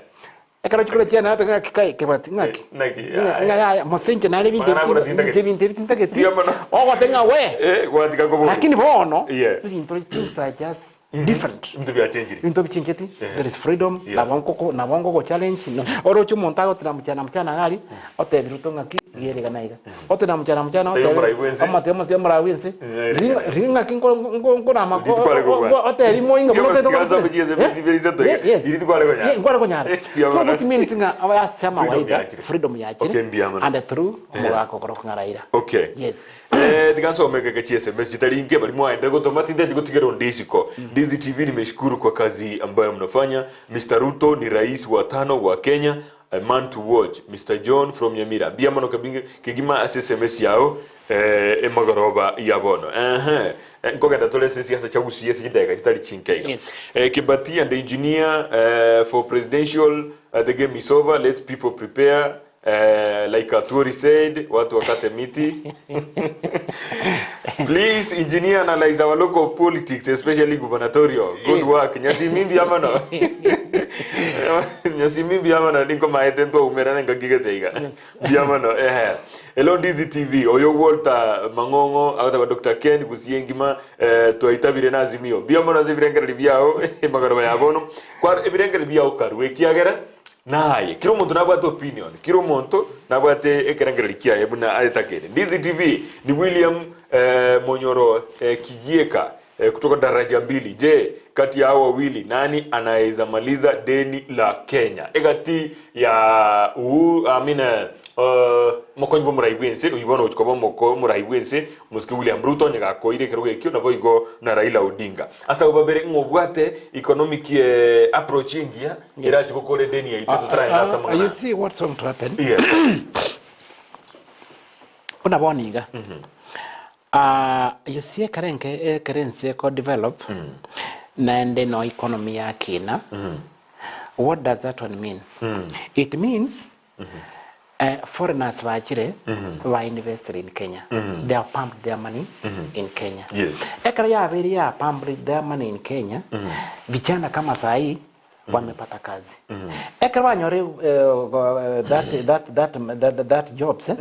ekero chikoro chiane nataka ng'aki kai kebati ng'aki Naki, Ng'a- aye. ng'a yaya mosenche nare ebinto Mang'ana akona tintageti. inche ebinto ebi tintageti Tiga mono. ogote ng'a we Eh, gwatiga kobori. lakini bono Yeah. ebinto things are just different Ebinto biachenchiri. ebinto bichencheti there is freedom Yeah. nabo nkoko nabo nkogo challenge no oroche omonto agotira mchana mchana iga aria otebi Ruto ng'aki riere iga na iga otira mchana mchana Otebi otebi omorai bwense. omote omote omorai bwense Eh, Ri- ri ng'aki nko- nko- nkorama Riria tware kobua. otebi moinga Iyo mono basi ganza bichiese bisi biri sato iga. Riria tware konyara. nkware konyara Mbuya so mono. which means ng'a ase amawaida yachire. freedom yachire Okay, mbuya mono. and through omogaka okorokwa ng'a Raila Okay. yes Eh, tiga nsome keke chi SMS chitari inke bari mwaendere gotoma tinteti gotigera onde isiko. Ndizi TV nimeshukuru kwa kazi ambayo mnafanya. Mr. Ruto ni rais wa tano wa Kenya. A man to watch. Mr. John from Nyamira. Mbuya mono kabinge kegima ase SMS yao eh, emagoroba ya bono. Ehe. Eh, nkogenda tore ase siasa chia Gusii ase chidakika chitari chinke iga. Yes. Eh, Kibati and the engineer eh, for presidential eh, the game is over let people prepare eh, like Atwoli said watu wakate miti please engineer analyze our local politics especially gubernatorial good work nyasimimbi ama no nyasimimbi ama no ninko maete ntwaumerana ngakigete iga mbuya mono ehe Hello Ndizi TV oyo Walter Mang'ong'o agoteba Dr. Ken Gusii engima eh, twaitabire na Azimio mbuya mono ase ebirengererio biao emagoroba ya bono Kwar ebirengererio biao karue ekiagera Naye, kera omonto nabwate opinion, kera omonto nabwate ekerengererio kiaye buna aetakere. Ndizi TV ni William eh, Monyoro eh, Kijieka eh, kutoka daraja mbili. Je, kati ya hao wawili nani anaweza maliza deni la Kenya? Egati ya Uhuru, I mean, eh, uh, mokonyi bw'omorai bw'ense oyio bono ogochia koba omoko omorai bw'ense Mosike William Ruto onye gakoire ekerogo ekio naboigo na Raila Odinga. Ase abwo babere ng'a obwate economic eh, approach engiya Erache gokora edeni yaito totaragenda ase amang'ana You aya. see what's going to happen? Yes. Buna bono iga. Ah, you see ekero enke ekero ense eko develop naende no economy yakina what does that one mean? It means eh, foreigners bachire ba invested in Kenya. They have pumped their money in Kenya. Yes. Ekero yabeire ya pumped their money in Kenya, vijana kama sahi wamepata kazi. Ekero banyore eh, that, that, that, that, that jobs, eh,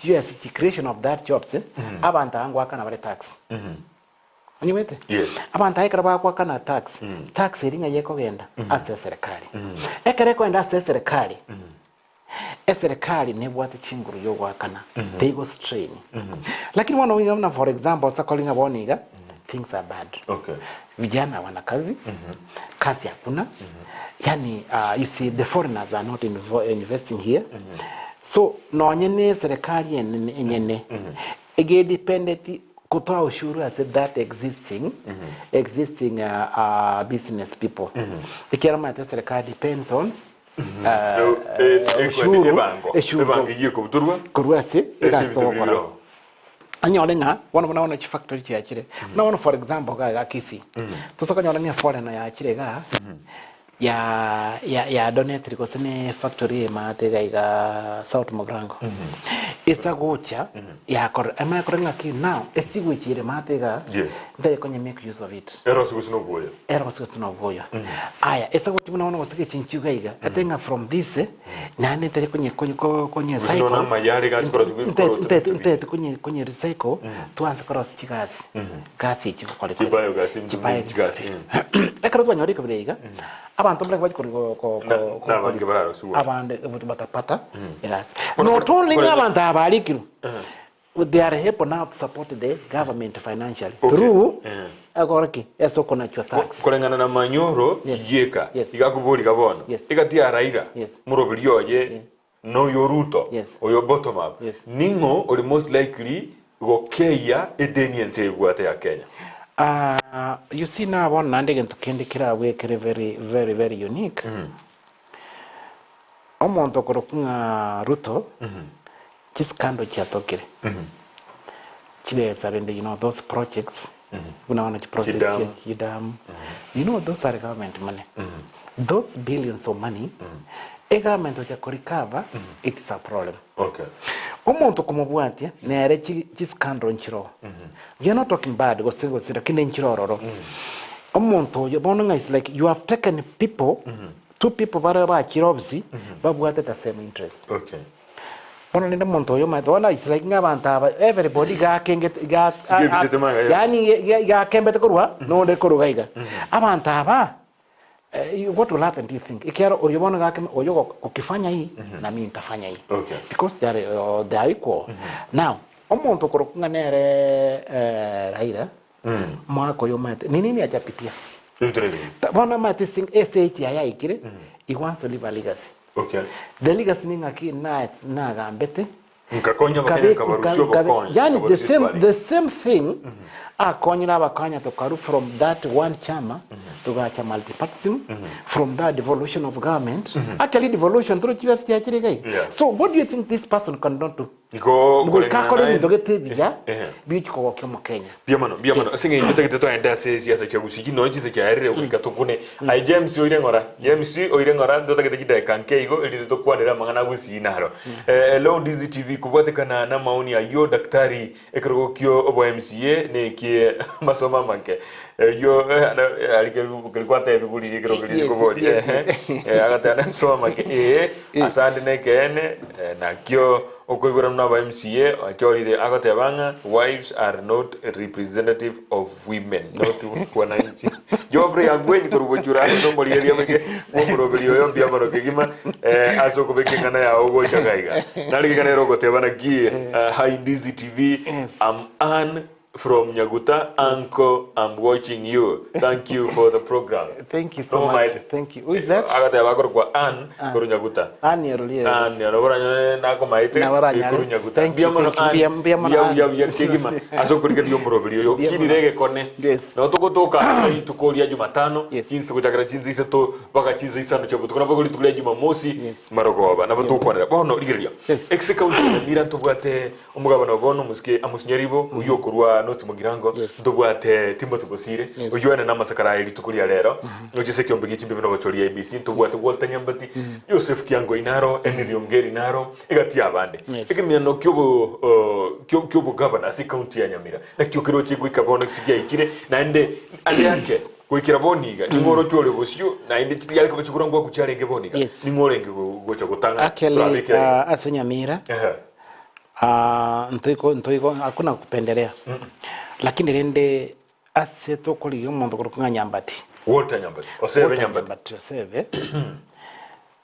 yes, creation of that jobs, eh, abanto aba ngoakana bare tax. Onyigwete? Yes. Abanto aba ekero bagoakana tax, tax eria ng'ai ekogenda? Ase eserekari. Ekero ekogenda ase eserekari, Eserekari nebwate chinguru yogoakana, they go strain. Lakini bono iga buna for example ase kori ng'a bono iga, things are bad. Okay. Vijana hawana kazi, kazi hakuna, yaani you see the foreigners are not investing here, so nonye ne eserekari enene enyene, egedependeti kotoa ushuru ase that existing existing business people. Ekiagera omanyete eserekari depends on ushuru Ebango eshuru ebango eyio ekobutorwa korwa ase ase egasi ebinto biria togokora. biroo. Onyore ng'a bono buna bono chifactory chiachire, buna bono for example iga iga Kisii, tosa konyora ng'a eforeigner yachire igaa, ya ya yadonetiri gose ne efactory eye maate iga igaa South Mugirango, esa gocha yakora emanye kore ng'aki now esewage ere maate igaa, Yes. ntaye konya make use of it. Ere ase gose nobwoya. Ere gose gose nobwoya. Aya, ase gochia buna bono gose gechinchio iga iga, ete ng'a from this, naende ntari konye konye ko konye Gose nonya cycle, amaya are gachi korwa ase ntaeti korwa ntaeti ntaeti konye konye recycle, twanse korosia chigasi, gasi echi gokora Chi biogas, ebinto Chi chigasi, Ekero twanyora ekebira iga, abanto mbare bachi kori ko ko Na- ko nabange bararosiwe. abande batapata egasi. Kore- Not only kore- ng'a abanto aba barikirwe, They are able now to support the government financially Okay. through Eh. ekora ki ase okonachwa tax. Koreng'ana na manyoro Yes. kigieka Yes. iga akoboriga bono Yes. egati ya Raila Yes. moroberi oye na oyo Ruto Yes. oyo bottom up Yes. ning'o ore most likely gokeyia edeni ense ebwate ya Kenya? Ah, you see now bono naende egento kende kerabue kere very very very unique. Omonto okorokwa ng'a Ruto, chiscandal chiatokire, chibesa rende you know those projects, buna bono chiproject Chidamu. chia chidamu, you know those are government money. Those billions of money, egovernment gocha korecover, it is a problem. Okay. Omonto okomobwatia nere chi chiscandal nchiroo. We are not talking bad gose gose lakini nchire ororo. Omonto oyo bono ng'a is like you have taken people Two people bare bachire office babwate the same interest. Okay. Bono rende omonto oyo omanyete bono it's like ng'a abanto aba everybody iga akengete iga Iga ebisete magega yaye. yaani iga iga akembete korwa nonde korwa iga iga. Abanto aba eh, what will happen do you think? Ekiagera oyo bono iga akeme oyo go ukifanya hii na mimi nitafanya hii. Okay. Because they are they are equal. Now, omonto okorokwa ng'a nere Raila, omogaka oyo omanyete ni nini achapitia? Ebinto na ebinto. Ta- Bono omanyete ase ase age yaye aikire, he wants to leave a legacy. Okay. The legacy ni ng'aki na- nagambete Nkakonya abakenya nkabe- nkabarusia nkabe- obokonyi. yani the nkabarusia same, esibari. the same thing akonyire abakanya tokaru from that one chama tugacha multipartism from that devolution of government actually devolution toro chibesa chiachire iga iga. Yeah. So what do you think this person cannot do? Igo Goika koreng'ana akore naye- ebinto gete ebiya Ehe. bigochia kogokia omokenya. Mbuya mono, mbuya mono. Yes. Ase eng'encho totagete toende ase esiasa chia Gusii, nonya chinsa chiaerire goika tokune. Aye James oire ng'ora, James oire ng'ora ntotagete chidakika nke igo erinde tokwanere amang'ana a Gusii naro. Eh, hello Ndizi TV, kobwatekana na amaoni ayio daktari ekerogo kio obo MCA na ekie amasomo amanke. Eyio eh, na- eh, aria keri keri kwatebi buri ekerogo keria Yes, rikoboria. yes, Ehe. Eh, agateba na amasomo amanke ee, asande na ekeene, eh, nakio Okoigwera buna aba MCA ochorire agoteba ng'a wives are not representative of women not wananchi. Geoffrey Angwenyi korwa Bochura ase omorigereria bweke bw'omoroberi oyo mbuya mono kegima eh, ase okobeka eng'ana yao gocha iga iga. Nare kegana ere ogoteba naki eh, hi Ndizi TV Yes. I'm Ann from Nyaguta uncle I'm watching you thank you for the program. Thank you so Nomo much. maete. Thank you. Who is that? Agateba akorokwa Ann korwa Nyaguta. Ann Orulie. Ann nabo oranyore nakomaete Nabo oranyare. korwa Nyaguta. Thank you, Mbuya mono thank you. Ann. Mbuya- mbuya mono Mbuya Ann. buya buya kegima ase okorigereria omoroberi oyo Mbuya okinire mono. egekone. Yes. Nabo togotoka ase rituko ria Jumatano Yes. chinsa gochakera chinsa isato mpaka chinsa isano chia botuko nabo igo rituko ria Jumamosi Yes. marogoba nabo tokwanera. Bono rigereria Yes. Ex county ya Nyamira ntobwate Omogabana o bono omosike Amos Nyaribo, oyio okorwa North Mugirango, Yes. ntobwate Timothy Bosire, Yes. oyio ene namasakara aye rituko ria rero, noche ase ekiombe gie chimbibe na obochori IEBC, ntobwate Walter Nyambati, Joseph Kiangoi naro, Henry Ongeri naro, egati y'abande. Yes. Ekemiano kiobo kio- kiobogabana ase ecounty ya Nyamira, nakio keroche goika bono gose giaikire, naende ande ake goikera bono iga, ning'o oroche ore bosio, naende chiriare koba chikura ngwaku chiarenge bono iga, Yes. ning'o orenge go- gocha gotang'ana Actually, torabekera iga. ase Nyamira Ehe. Ah, ntoiko ntoiko hakuna kupendelea lakini rende ase tokorigia omonto korokwa ng'a Nyambati Walter Nyambati, osebe Walter Nyambati. Nyambati osebe.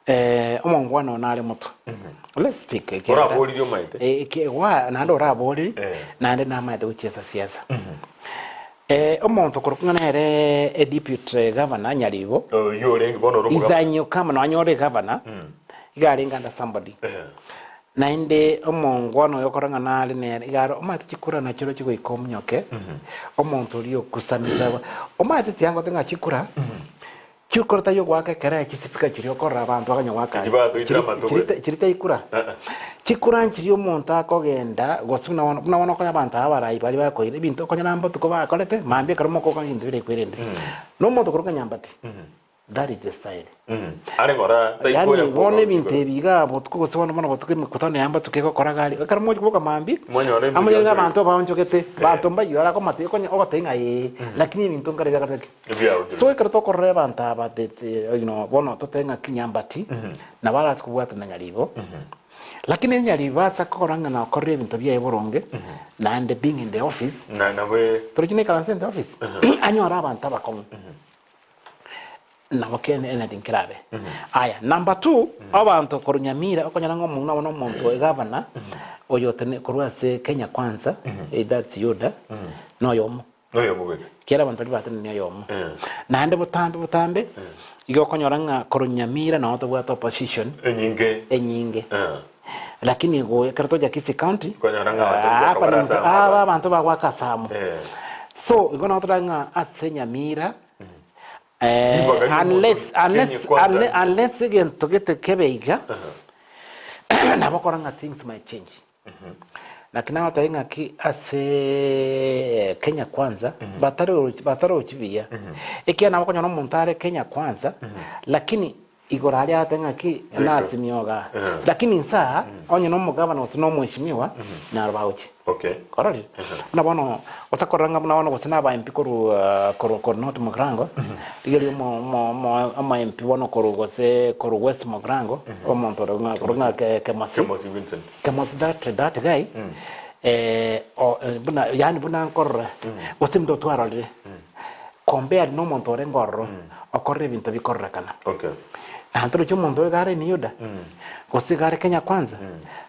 Omongwana oo nare motwe. Let's speak ekiagera Oraboririe omaete. Ekeegwa naende oraborie naende namaete gochiesa siasa. Omonto okorokwa ng'a nere e deputy governor Nyaribo, Oyio orenge bono ore is omogavana. a newcomer nonye ore governor, iga arenge under somebody. Naende omongwana oyo okora ng'a nare nere iga are omanyete chikura nachio chigoika omonyoke, omonto oria okusamisa, omanyete tiangote ng'a chikura. Chikura taiyo goaka ekere chisipika chiria okorora abanto bakanya goaka Echi batoitire amato chiri bwene. chiri taikura. Chikura nchiria omonto akogenda gose buna bono buna bono okonya abanto aba abarai baria bakoira ebinto okonyora mbotuko bakorete mambia ekero mokoka ebinto biria kwerende. Na omonto okorokwa nyambati that is the style. Are ng'ora Yaani taikonya bono koboka ebinto chikura. ebi igaa botuko gose bono bono botuko emekutano ya mbotuko egokora iga aria ekero mogochia koboka mambia Mwanyora ebinto amanyore ng'a biaonchorire. abanto baonchogete banto mbayio arakomate okonya ogotebia ng'a ee lakini ebinto nkare biakorete ki. So ekero tokorora abanto aba the the you know bono totebe ng'aki nyambati nabo arase kobwatana na nyaribo lakini nyaribo ase akora ng'a nakorire ebinto biaye boronge naende being in the office Na nabe torochi naikaranse in the office anyore abanto abakong'u nabo kende anything kerabe. Aya number two abanto korwa Nyamira okonyora ng'a omong'ina obo na omonto egavana oyo otene korwa ase Kenya Kwanza that's Yuda na oyomo. Noyomo bweka. Ekiagera abanto baria batenenire oyomo. Naende botambe botambe, igo okonyora ng'a korwa Nyamira nao tobwate opposition Enyinge. enyinge. Lakini go ekero tocha Kisii County, Okonyora ng'a abanto ah, ngoaka hapa bare ni ase mto- amo aba abanto. abanto bagoaka ase amo. So igo nabo torore ng'a ase Nyamira, Ribaga ri'omonto unless, Kenya unless, kwanza. unle- unless egento gete kebe iga, nabo okora ng'a things might change. Naki nagotebia ng'aki ase Kenya Kwanza batari batarochi buya, ekiagera nabo okonyora omonto are Kenya Kwanza lakini igoro aria agotebi ng'aki nasimia igaa, lakini inse aa onye na omogavana gose na omweshimiwa naro bagochia. Okay. Kwarorire? Buna bono gose korora ng'a buna bono gose na aba MP korwa korwa korwa North Mugirango, rigerio omo omo omo omo MP bono korwa gose korwa West Mugirango, omonto ore ng'a korwa ng'a Ke- Kemosi. Kemosi Vincent. Kemosi that that guy o buna yaani buna nkorora gose ebinto twarorire compared na omonto orenge ororo okorire ebinto bikororekana. Okay. Naende toroche omonto oyo iga are in Yuda gose iga are Kenya Kwanza.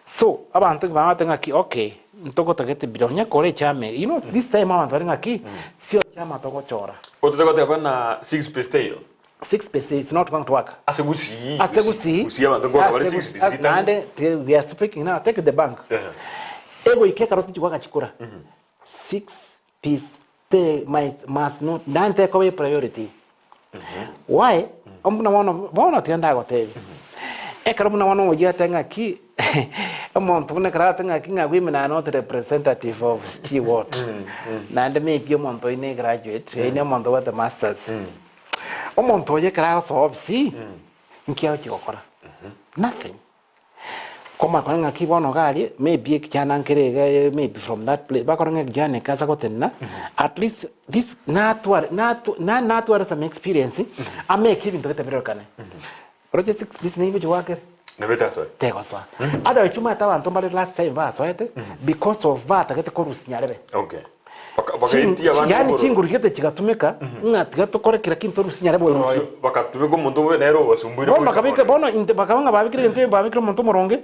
So abanto bagoteba ng'aki okay ntogotagete bire onye kore echama eye you know this time abanto bare ng'aki sio chama togochora. Otete goteba na six piece teiyo. Six piece is not going to work. Ase Gusii. Ase Gusii. Gusii abanto nkoka bare ase six Gusii- piece ritang'ani. Naende ti- we are speaking now take the bank. Egoika ekero tichigwaka chikura. Six piece te might must not naende tekoba epriority. Why? Buna bono bono tiga ndagotebia. Ekero buna bono oyio ateba ng'aki omonto buna ekero agotebi ng'aki ng'a women are not representative of sijui what. Naende maybe omonto oyio ne graduate, oyio ne omonto obwate masters. Omonto oyo ekero agosoa ofisi, nki agochia gokora? Nothing. Komanya kore ng'aki bono iga aria, maybe ekichana nkere iga maybe from that place, bakore ng'a ekichana eke ase gotenena, at least this natware natu na natware some experience, ameke ebinto gete birorekane. Oroche six piece nigo egochia goaka ere? Nabo etasoe. Tegosoa. Otherwise omanyete abanto mbare last time basoete, because of batagete korusia nyarebe. Okay. Baka- Bagaitia abande Yaani omorero. chinguru gete chigatumeka ng'a tiga tokore kera kinto orusie nyarebe oyo Orusio- Bakatumeka omonto obe nere obasumbuire Bono goika bakabeka bono. bono inte bakaba ng'a babekire egento eke babekire omonto omoronge,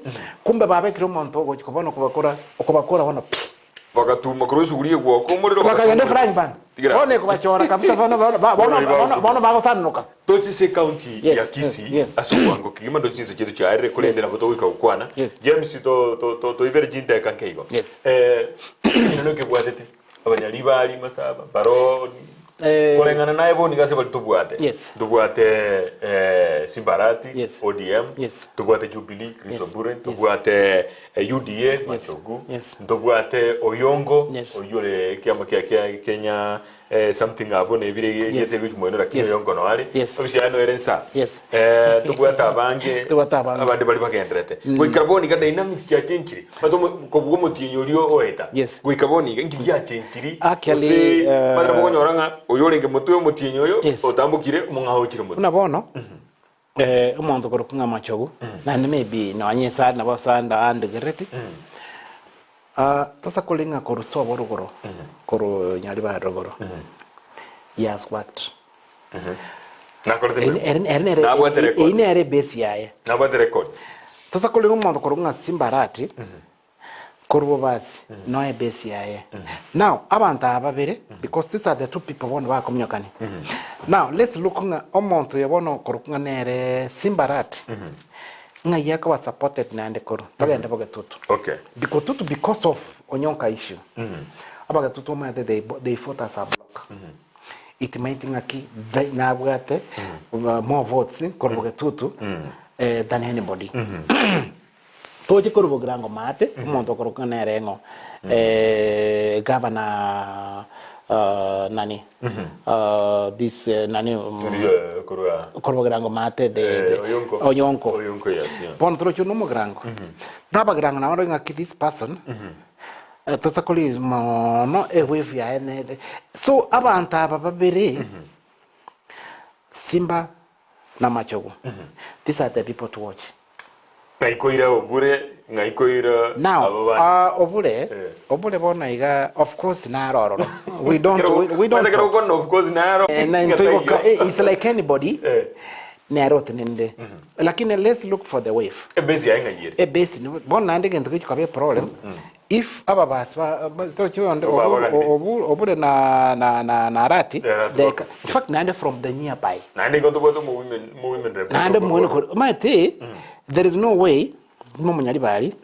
kumbe babekire omonto ogochia bono kobakora okobakora bono pi. Bagatuma korwa esuguri egwoka omorero Bakagenda bagatuma efrying pan. Tigira. Bono ekobachora kabisa bono bono ba- bono Bono bono bono bagosanoka. Toche ase ecounty Yes, ya Kisii yes. ase obwango kegima ndoche chinse chiaito chiarire korende nabo togoika gokwana. Yes. James to to to toibere chindeka nke igo. Yes. Eh ekenyoro ekebwatete abanyaribari masaba baro Eh, koreng'ana naye bono iga ase baria tobwate. Yes. Tobwate eh Simbarati Yes. ODM Yes. tobwate Jubilee Chris Yes. Obure Yes. tobwate UDA Machogu Yes. ntobwate Oyongo Yes. oyio ore ekiama kia kia Kenya Something abwo nebire Yes. egete gochia moino lakini Yes. oyongo noare Yes. obisia noere nsa Yes. Tobwate abange Tobwate abange. abande baria bagenderete goikera bono iga dynamics chiachenchire omanyete omo kobua omotienyi oria oeta Yes. goika bono iga nki giachenchiri Actually, gose omanyete nabo okonyora ng'a oyo orenge motwe omotienyi oyo Yes. otambokire omong'ao ochire motwe. Buna bono omonto okorokwa ng'a Machogu naende maybe nonye ase nabo ase ande andegerereti Tosa kore ng'a korwa sobo rogoro, korwa Nyaribari rogoro, he has worked. Nakorete Eri- emeremo. eri- eri nere- Nabwate record. Eyio nere ebase yaye. Nabwate record. Tosa korera omonto korwa ng'a Simba Arati, korwa bobasi, noe ebase yaye. Now, abanto aba babere, because these are the two people bono bakominyokania. Now, let's look ng'a omonto oyo bono okorokwa ng'a nere Simba Arati, ng'ai akoba supported naende korwa, togende bogetutu. Okay. Bogetutu because of Onyonka issue. Abagetutu omanyete they, they fought as a block. It might ng'aki they nabwate more votes korwa bogetutu eh, than anybody. Toche korwa bogirango maate, omonto okorokwa ng'a nere ng'o eh, governor uh, nani uh, this eh, nani um, Oria korwa korwa bogirango maate the, eh, the, Oyonko. Oyonko. Oyonko yes, yeah. Bono toroche na omogirango. Nabagirango nabo ng'aki this person eh, tosa kori mono ewave yaye nere so abanto aba babere Simba na Machogu these are the people to watch. Ng'ai koira obure, ng'ai koira Now, aba bande. uh, obure, Eh. obure bono iga, of course naro ororo. We don't, we, we don't Kero talk. gokwana of course naro. Eh, na ntoigoka, eh, it's like anybody, Eh. nere otenenire. Lakini let's look for the wave. Ebase yaye ng'ai ere. Ebase, ni- bono naende egento gechi koba eproblem, if ababasi ba, ba- tochi onde, Oba- abagani. obure na, na, na, na Arati, Yeah, Arati they bako. ca- in fact naende from the nearby. Naende igo ntobwate omo women, mo women rep. Naende mwene kore, omanyete, there is no way, momunyaribari,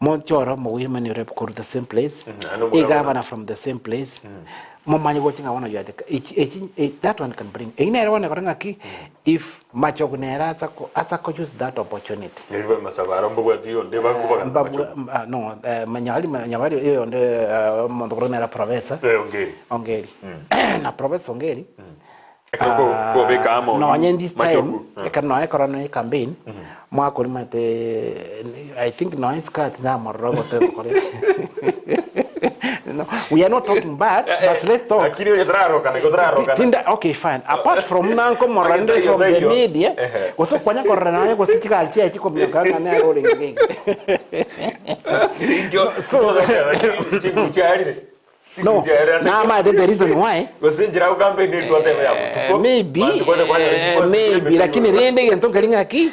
mochore omo women rep korwa the same place, Naende omogabana. egavana from the same place, momanye gocha ng'a bono you are the, echi, echi, eh, that one can bring, eyio nere bono ekore ng'aki, if Machogu nere asa ko, asa ko use that opportunity. Nyaribari masabara mbabwati onde bakobagana Mbabwa, Machogu. ah, no, eh, Nyaribari, Nyaribari, eh, onde, eh, omonto korwa nere professor. Eh, Ongeri. Ongeri. Na professor Ongeri, Ekero ko- kobeka amo nonye this time Machogu. Eh. ekero nonye ekero ne campaign mwaka oria omanyete I think nonye skirt namorora goteba kore no, we are not talking bad but let's talk Lakini onye tararokana, igo tararokana. Tinda, okay fine apart from nankomorora nde Taiyo, from the taiyo. media Ehe. gose kwanya korora nonye gose chigari chiaye chikominyoka ng'a nere orenge geiga Inkio- So- Chingucha arire. No, namaete the reason why Gose enchera go campaign eri twateba ya botuko. maybe Bantu kwanya kwanya response maybe lakini rende egento nkeri ng'aki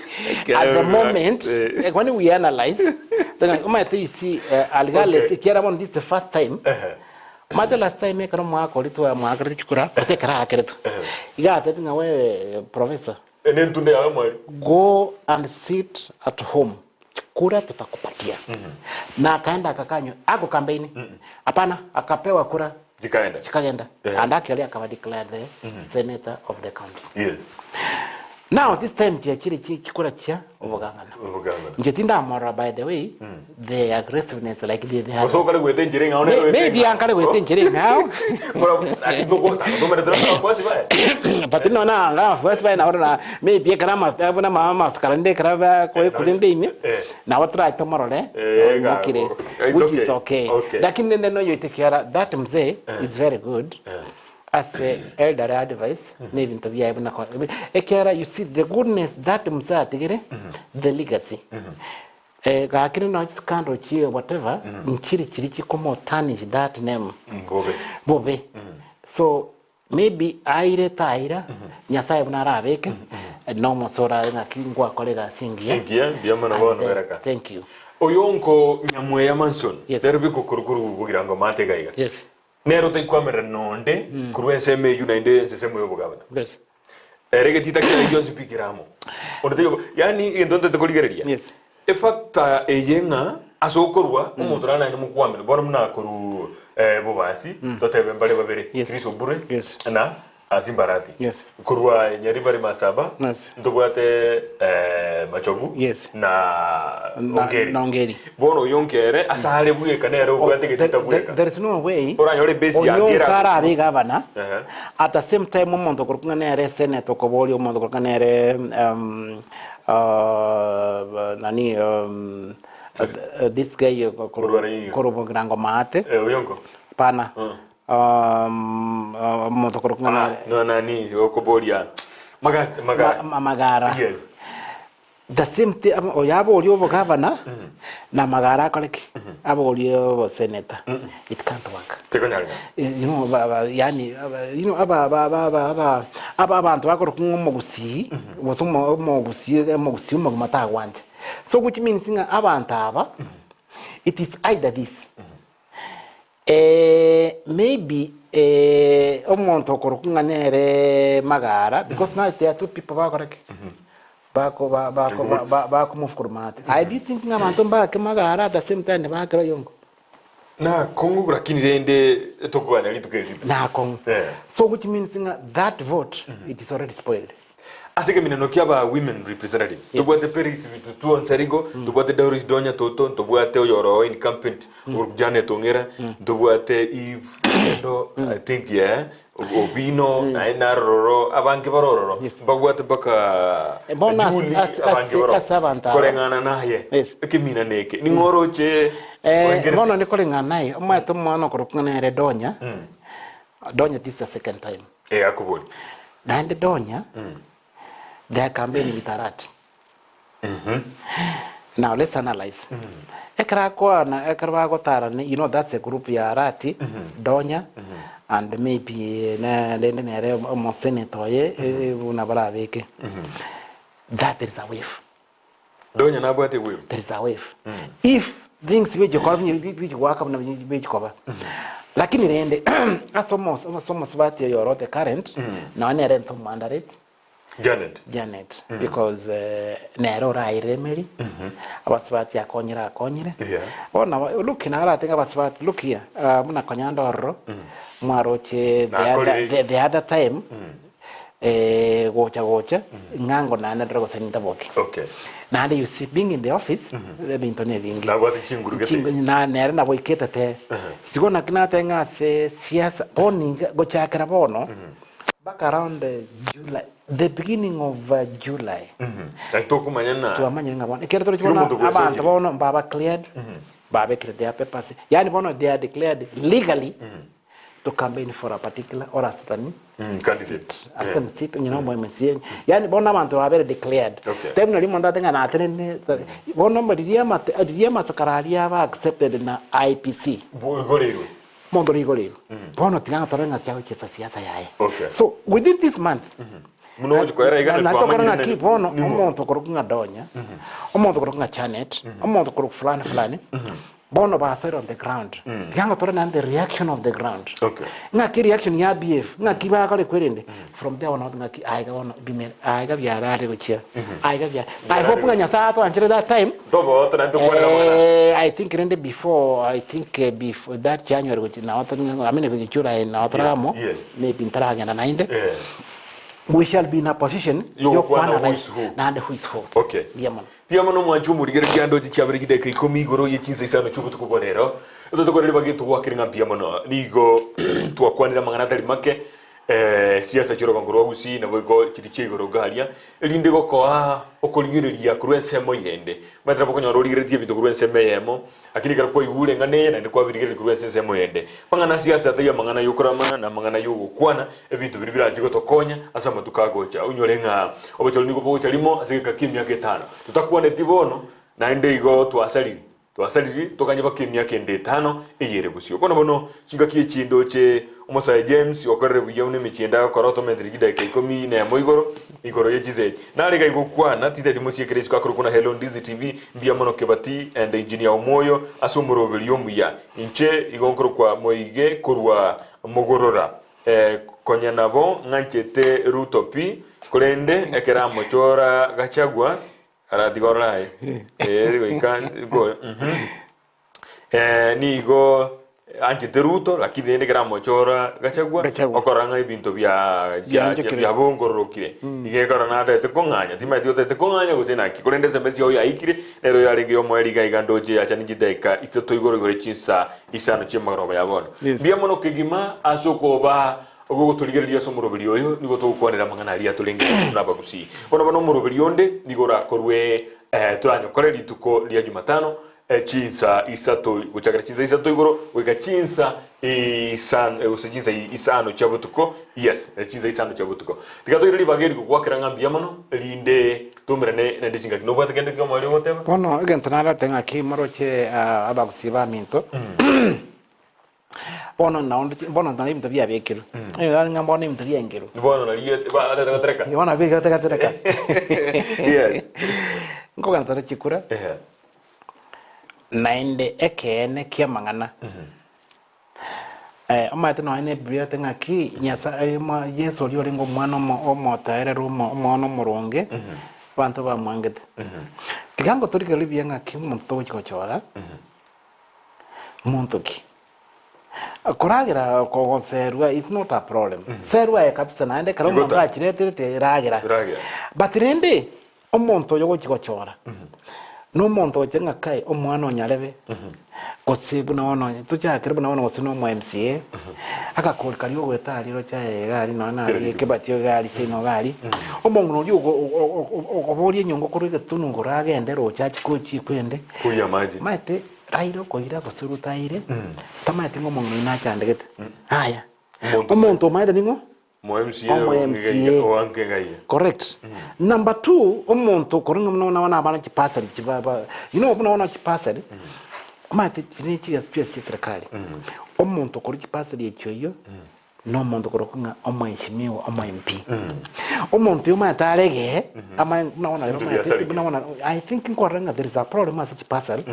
at the moment Eh. when we analyze then omanyete you see algales Okay. ekiara bono this is the first time Ehe. omanyete last time ekero mwakori twa mwakerete chikura gose ekero aakeretwe iga atebete ng'a wewe professor Ene entunde yaye mwari. go and sit at home kura tutakupatia na akaenda akakanywa ako kambeini hapana akapewa kura Chikaenda. chikagenda Yeah. and actually akaba declared the senator of the county Yes. now this time chiachire chikura chia obogangana Obogangana. nche tindamorora by the way the aggressiveness like the, the Gose okare goeta enchera eng'ao nere goeta maybe eng'ao. ankare goeta enchera eng'ao Ati togotaka tomerete na abafuasi baye. but no na na abafuasi baye nabo na maybe ekero ama buna ama amasikara nde ekero bakoekurende ime Eh. nabo toratomorore Eh, oimokire ga- it's which okay. is okay Okay. lakini nende noyoite kiara that mzee is very good as a elder advice na ebinto biaye buna ekiara you see the goodness that mzee atigire the legacy Eh, gakire no scandal chi whatever nchiri chiri chikomo tarnish that name Mbobe. bobe so maybe aire taira nyasaye buna arabeke nomosora ng'aki ngwakora egasi engiya Engiya, mbuya mono And, bono eh, bereka. thank you Oyonko Nyamweya Manson. Yes. Nere bikokorokoro bogira ngo mate gaiga. yes Nere otaikwamerera nonde korwa ensemo eywo naende ensemo ya obogabana. yes Ere getita kiaye gionsi pi kere amo. Onde taiyo yaani egento ntete korigereria. Yes. Efactor eye ng'a ase okorwa omonto nare naende mokwamera bono buna korwa bobasi totebe mbare babere Yes. Chris Obure Yes. na Simbarati. Yes. Korwa Nyaribari Masaba Yes. ntobwate Machogu Yes. na Na- Ongeri. na Ongeri. Bono oyo nkere ase are bweka nere obwate There, getita there, bweka. there is no way Oranyore base oyo yange era- nkarabe gavana Ehe. at the same time omonto okorokwa ng'a nere senator okoboria omonto okorokwa ng'a nere um, uh, nani um, uh, this guy Korwa Raia. korwa Girango Maate Eh, oyonko. pana um, uh, omonto okorokwa ng'a nere No nani okoboria maga maga. Ma- Magara Yes. The same thing oyo aborie obogavana na amagara akore ki? Aborie oboseneta. It can't work. Tekonyarekana. You know, ba, ba, yani, aba, you know, aba, aba, aba, aba, aba, aba abanto bakorokwa ng'a omogusii, gose omo- omogusii omogusii omogima tagwancha. So which means ng'a abanto aba, it is either this, Maybe omonto okorokwa ng'a nere magara because now there are two people bagokora ki? Bako ba bako ba ba bakomove korwa maate. Aye do you think ng'a abanto mbake magara at the same time nibakera oyongo? Nakong'u lakini rende tokogania rituko eri ribe. Nakong'u. Eh. So which means ng'a that vote it is already spoiled. Ase ekemineno kia ba women representative tobwate Peris Bitutu Onsarigo, ntobwate Doris Donya Toto, ntobwate oyoro o incumbent okorokwa Janet Ong'era, ntobwate Eve Endo, I think yeah, Obino, naende narororo abange bare ororo, Yes. mbabwate mpaka Bono ase- Julie, ase- abange ase- baroo. ase abanto aba. Koreng'ana naye, Yes. ekeminano eke, ning'o oroche oengerete? Bono nikoreng'ana naye, omanyete omwana okorokwa ng'a nere Donya, Donya this is the second time. Eh, akobori. Naende Donya, they are campaigning with Arati. Now let's analyze. Ekero akoana, ekero bagotarana, you know that's a group ya Arati, Donya, and maybe ne rende nere omosenator oye, eh, buna barabeke. That there is a wave. Donya nabwate wave. There is a wave. If things bichikora bichigwaka buna bichikoba. Lakini rende ase omos ase omosubati oyo orote current nonya nere ntomoandareti Janet. Janet because nere oraire emeri abasubati akonyire akonyire Yeah. bono nabo look narate ng'a abasubati look here ah, buna konya nde ororo mwaroche the other, Nakorire. the, the other time gocha gocha ng'a ngo naende ndore gose nintaboke. Okay. Naende you see being in the office ebinto na ebinge. Nabwate chinguru gete. Chingu- na nere nabo ikete te. Sigo naki nateba ng'a ase siasa bono inga gochakera bono mpaka around July the beginning of July. Naki tokomanya na Twamanyire ng'a bono ekero toroche Kera bono omonto bwesokire. abanto bono mbaba cleared babekire their papers yaani bono they are declared legally to campaign for a particular or a certain Candidate. seat, a certain seat, you know, MCA. Yani bono abanto babere declared. Okay. Time nari omonto ate ng'a natenene bono riria amate riria amasakara aria aba accepted na IEBC. Boigoreirwe. Monto rigoreirwe. Bono tiga tore ng'a kiagochiesa siasa yaye. Okay. So within this month Buna ogochia koera iga na tokora twamanyire ng'aki ne- bono ning'o. omonto okorokwa ng'a Donya, omonto okorokwa ng'a Janet, omonto okorokwa fulani fulani, Bono basoire on the ground. Tiga ngotore naende the reaction of the ground. Okay. Ng'aki reaction ya BF, ng'aki bakore kwerende. From there on out ng'aki aiga bono bimere, aiga biarare gochia. Aiga bia. I hope ng'a Nyasaye atwanchere that time. Tobote naende tokwanere amang'ana. Eh, I think rende before, I think eh, before that January gochia nao to I mean gochia July nao toramo. Yes, yes. Maybe ntaragenda naende. Eh. We shall be in a position Yogokwana who yokoanalyze is who. naende who is who. Okay. Mbuya mono. Mbuya mono omwanchi omorigereria ande oche chiabere chidakika ikomi igoro ye chinsa isano chi'obotuko bwa rero. Etotokorere ribaga etogwakire ng'a mbuya mono. Nigo twakwanire amang'ana atari make, siasa chi'orogongo rwa Gusii naboigo chiri chia igoro iga aria, erinde gokoa okorigereria korwa ensemo eyende. Omanyete nabo okonyora origereretie ebinto korwa ensemo eyemo, lakini ekero kwaigure eng'ana eye naende kwabirigereria korwa ase ensemo eyende. Amang'ana a siasa taiyo amang'ana y'okoramana na amang'ana y'ogokwana, ebinto biria birache gotokonya ase amatuko agocha. Onyore ng'a obochori nigo bogocha rimo ase egeka ki'emiaka etano. Totakwaneti bono, naende igo twasariri, twasariri toganye baka emiaka ende etano eyere bosio. Bono bono chingaki echi ndoche omosae James okorire buya buna emechie ende agokora otomentere chidakika ikomi nemo igoro, igoro ye chisegi. Nare iga igokwana, titeti mosiekere isiko akorokwa na Hello Ndizi TV, mbuya mono Kebati and Engineer Omoyo ase omoroberio omuya. Inche igo nkorokwa Moige korwa Mogorora. Konya nabo ng'anchete Ruto pi, korende ekero amochora Gachagua aratiga orore aye. Eh, goika nko- mhm. Nigo anchete Ruto lakini rende ekero amochora Gachagua Gachagua. okorora ng'a ebinto bia Bianchekire. biabongororokire. Iga ekero natagete kong'anya, timanyeti otagete kong'anya gose naki, korende SMS yao yaikire, nero yarenge yomoerio iga iga ndoche yachani chidaeka isato igoro igoro chinsa isano chi'emagoroba ya bono. Yes. Mbuya mono kegima ase okoba ogotorigereria ase omoroberi oyo, nigo togokwanera amang'ana aria atorenge buna abagusii. Bono bono omoroberi onde nigo orakorwe eh, toranyokore rituko ria Jumatano. Chinsa isato gochakera chinsa isato igoro goika chinsa isano gose chinsa isano chia botuko, yes, chinsa isano chia botuko. Tiga toire ribaga eri gogwakera ng'a mbuya mono, erinde toumerane naende chingaki. Nobwate kende ki omoerio ogoteba? Bono egento narete ng'aki moroche abagusii baminto, Bono naonde chi- bono naro ebinto biabekirwe, onye ng'a bono ebinto biaengerwe. Bono nario batete gotereka. Bono nabio egotegatereka. Yes. Nkogenda tore chikura, Ehe. naende ekeene ki'amang'ana, omanyete nonye na ebibilia egoteba ng'aki, Nyasaye omo Yeso oria orenge omwana omo omotoereru omo omwana omoronge, abanto bamwangete. Tiga ngotorigereria buya ng'aki omonto togochia gochora. Monto ki? Koragera kogoserwa is not a problem. Serwa aye kabisa naende ekero omonto Igota. achireterete ragera. Ragera. But rende omonto oyo ogochi gochora na omonto oche ng'a kae omwana onyarebe gose buna bono tochakere buna bono gose na omo MCA agakori karia ogoeta aria roche aye iga aria nonya Kera aria rituko. ekebatio iga aria seino iga aria omong'ina oria ogo okoboria enyongo korwa egetunu igoro agende roche achie kochia kwende Koiywa amache. Omanyete Raila okoira gose Ruto aire, tamanyeti ng'a omong'ina oyio nachandegete. Yaya. Omonto Omonto omanyete ning'o? Mo MCA Omo MCA. oanke ng'aiya. Correct. Number two, omonto okore ng'a buna bono abana chipasari chiba ba you know buna bono chipasari, omanyete chiri ne chigasi chionsi chia eserekari. Omonto okore chipasari echio oyio, na omonto okorokwa ng'a omweshimiwa, omo MP. Omonto oyo omanyete aregee, amanye buna bono rero Ebinto omanyete biasareke. buna bono I think nkorora ng'a there is a problem ase chibasari,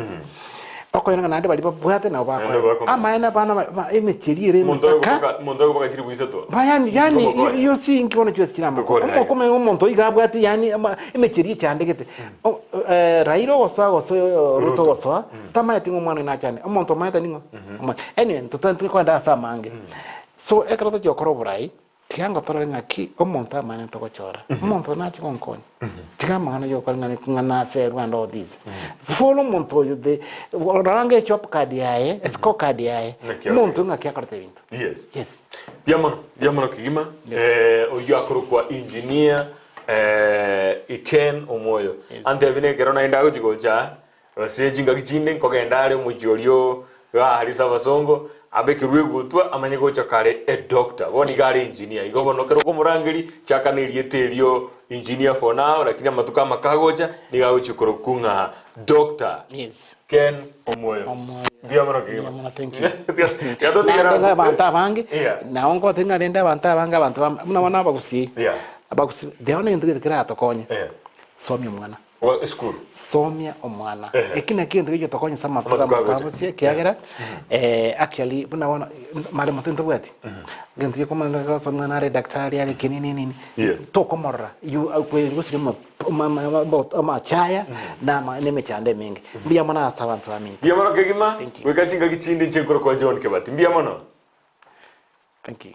okoyora ng'a naende baria babwate nabo Naende bakoegwa. bakomenya. Amaene abana ba ba emechie eria ere Omonto emetaka, oyogotoka omonto oyogotoka chiri goisetwa. ba yaani yaani Tomokonya. you see inki bono chionsi chire amako. Tokore aye. Omokomenya omonto iga abwate yaani ama emechie eria echandegete. O Raila ogosoa gose Ruto Ruto. ogosoa, Tamaeti ng'a omwana oyo nachande, omonto omanyete ning'o? Omo- Anyway, ntotari kogenda ase amange. So ekero tochia gokora oborai, tiga ngotorore ng'aki omonto amanyete togochora, omonto oyo nache gonkonya, tiga amang'ana ya okore ng'a ng'a naserwe and all this. Before omonto oyo the rora ange eshop card yaye, escore card yaye, Naki omonto oyo ng'aki akorete ebinto. Yes. Yes. Mbuya mono, mbuya mono kegima. Yes. Oyio akorokwa engineer Ken Omoyo. Yes. Antebi na ekero naende agochi gocha Gose chingaki chinde nkogenda are omochie oria o iga ase abasongo, abekerwe egutwa amanye gocha kare edoctor, bono iga are engineer. Igo bono ekero okomorangeria, chaka na erieta erio engineer for now, lakini amatuko amake agocha, nigo agochia korokwa ng'a Doctor Yes. Ken Omoyo. Omoyo. Mbuya mono kegima. Mbuya mono, thank you. Tiga totigere Naende ng'a abwo. abanto abange, Yeah. nabo nkogotebi ng'a rende abanto abange abanto bam buna bono abagusii, Yeah. abagusii, the only egento gete keratokonye, Yeah. somia omwana. Oba esukuru. Somia omwana. Ehe. Eki nakio egento kegocha tokonya ase amatuko Amatuko amatuko agocha. abosie ekiagera actually buna bono mare mote ntobwati egento giokomanya gose omwana are daktari are ki nini nini Yeah. tokomorora you gosire amachaya na ama na emechando emenge. Mbuya mono ase abanto baminto. Mbuya mono kegima, Thank you. goika chingaki chinde inche nkorokwa John Kebati. Mbuya mono. Thank you.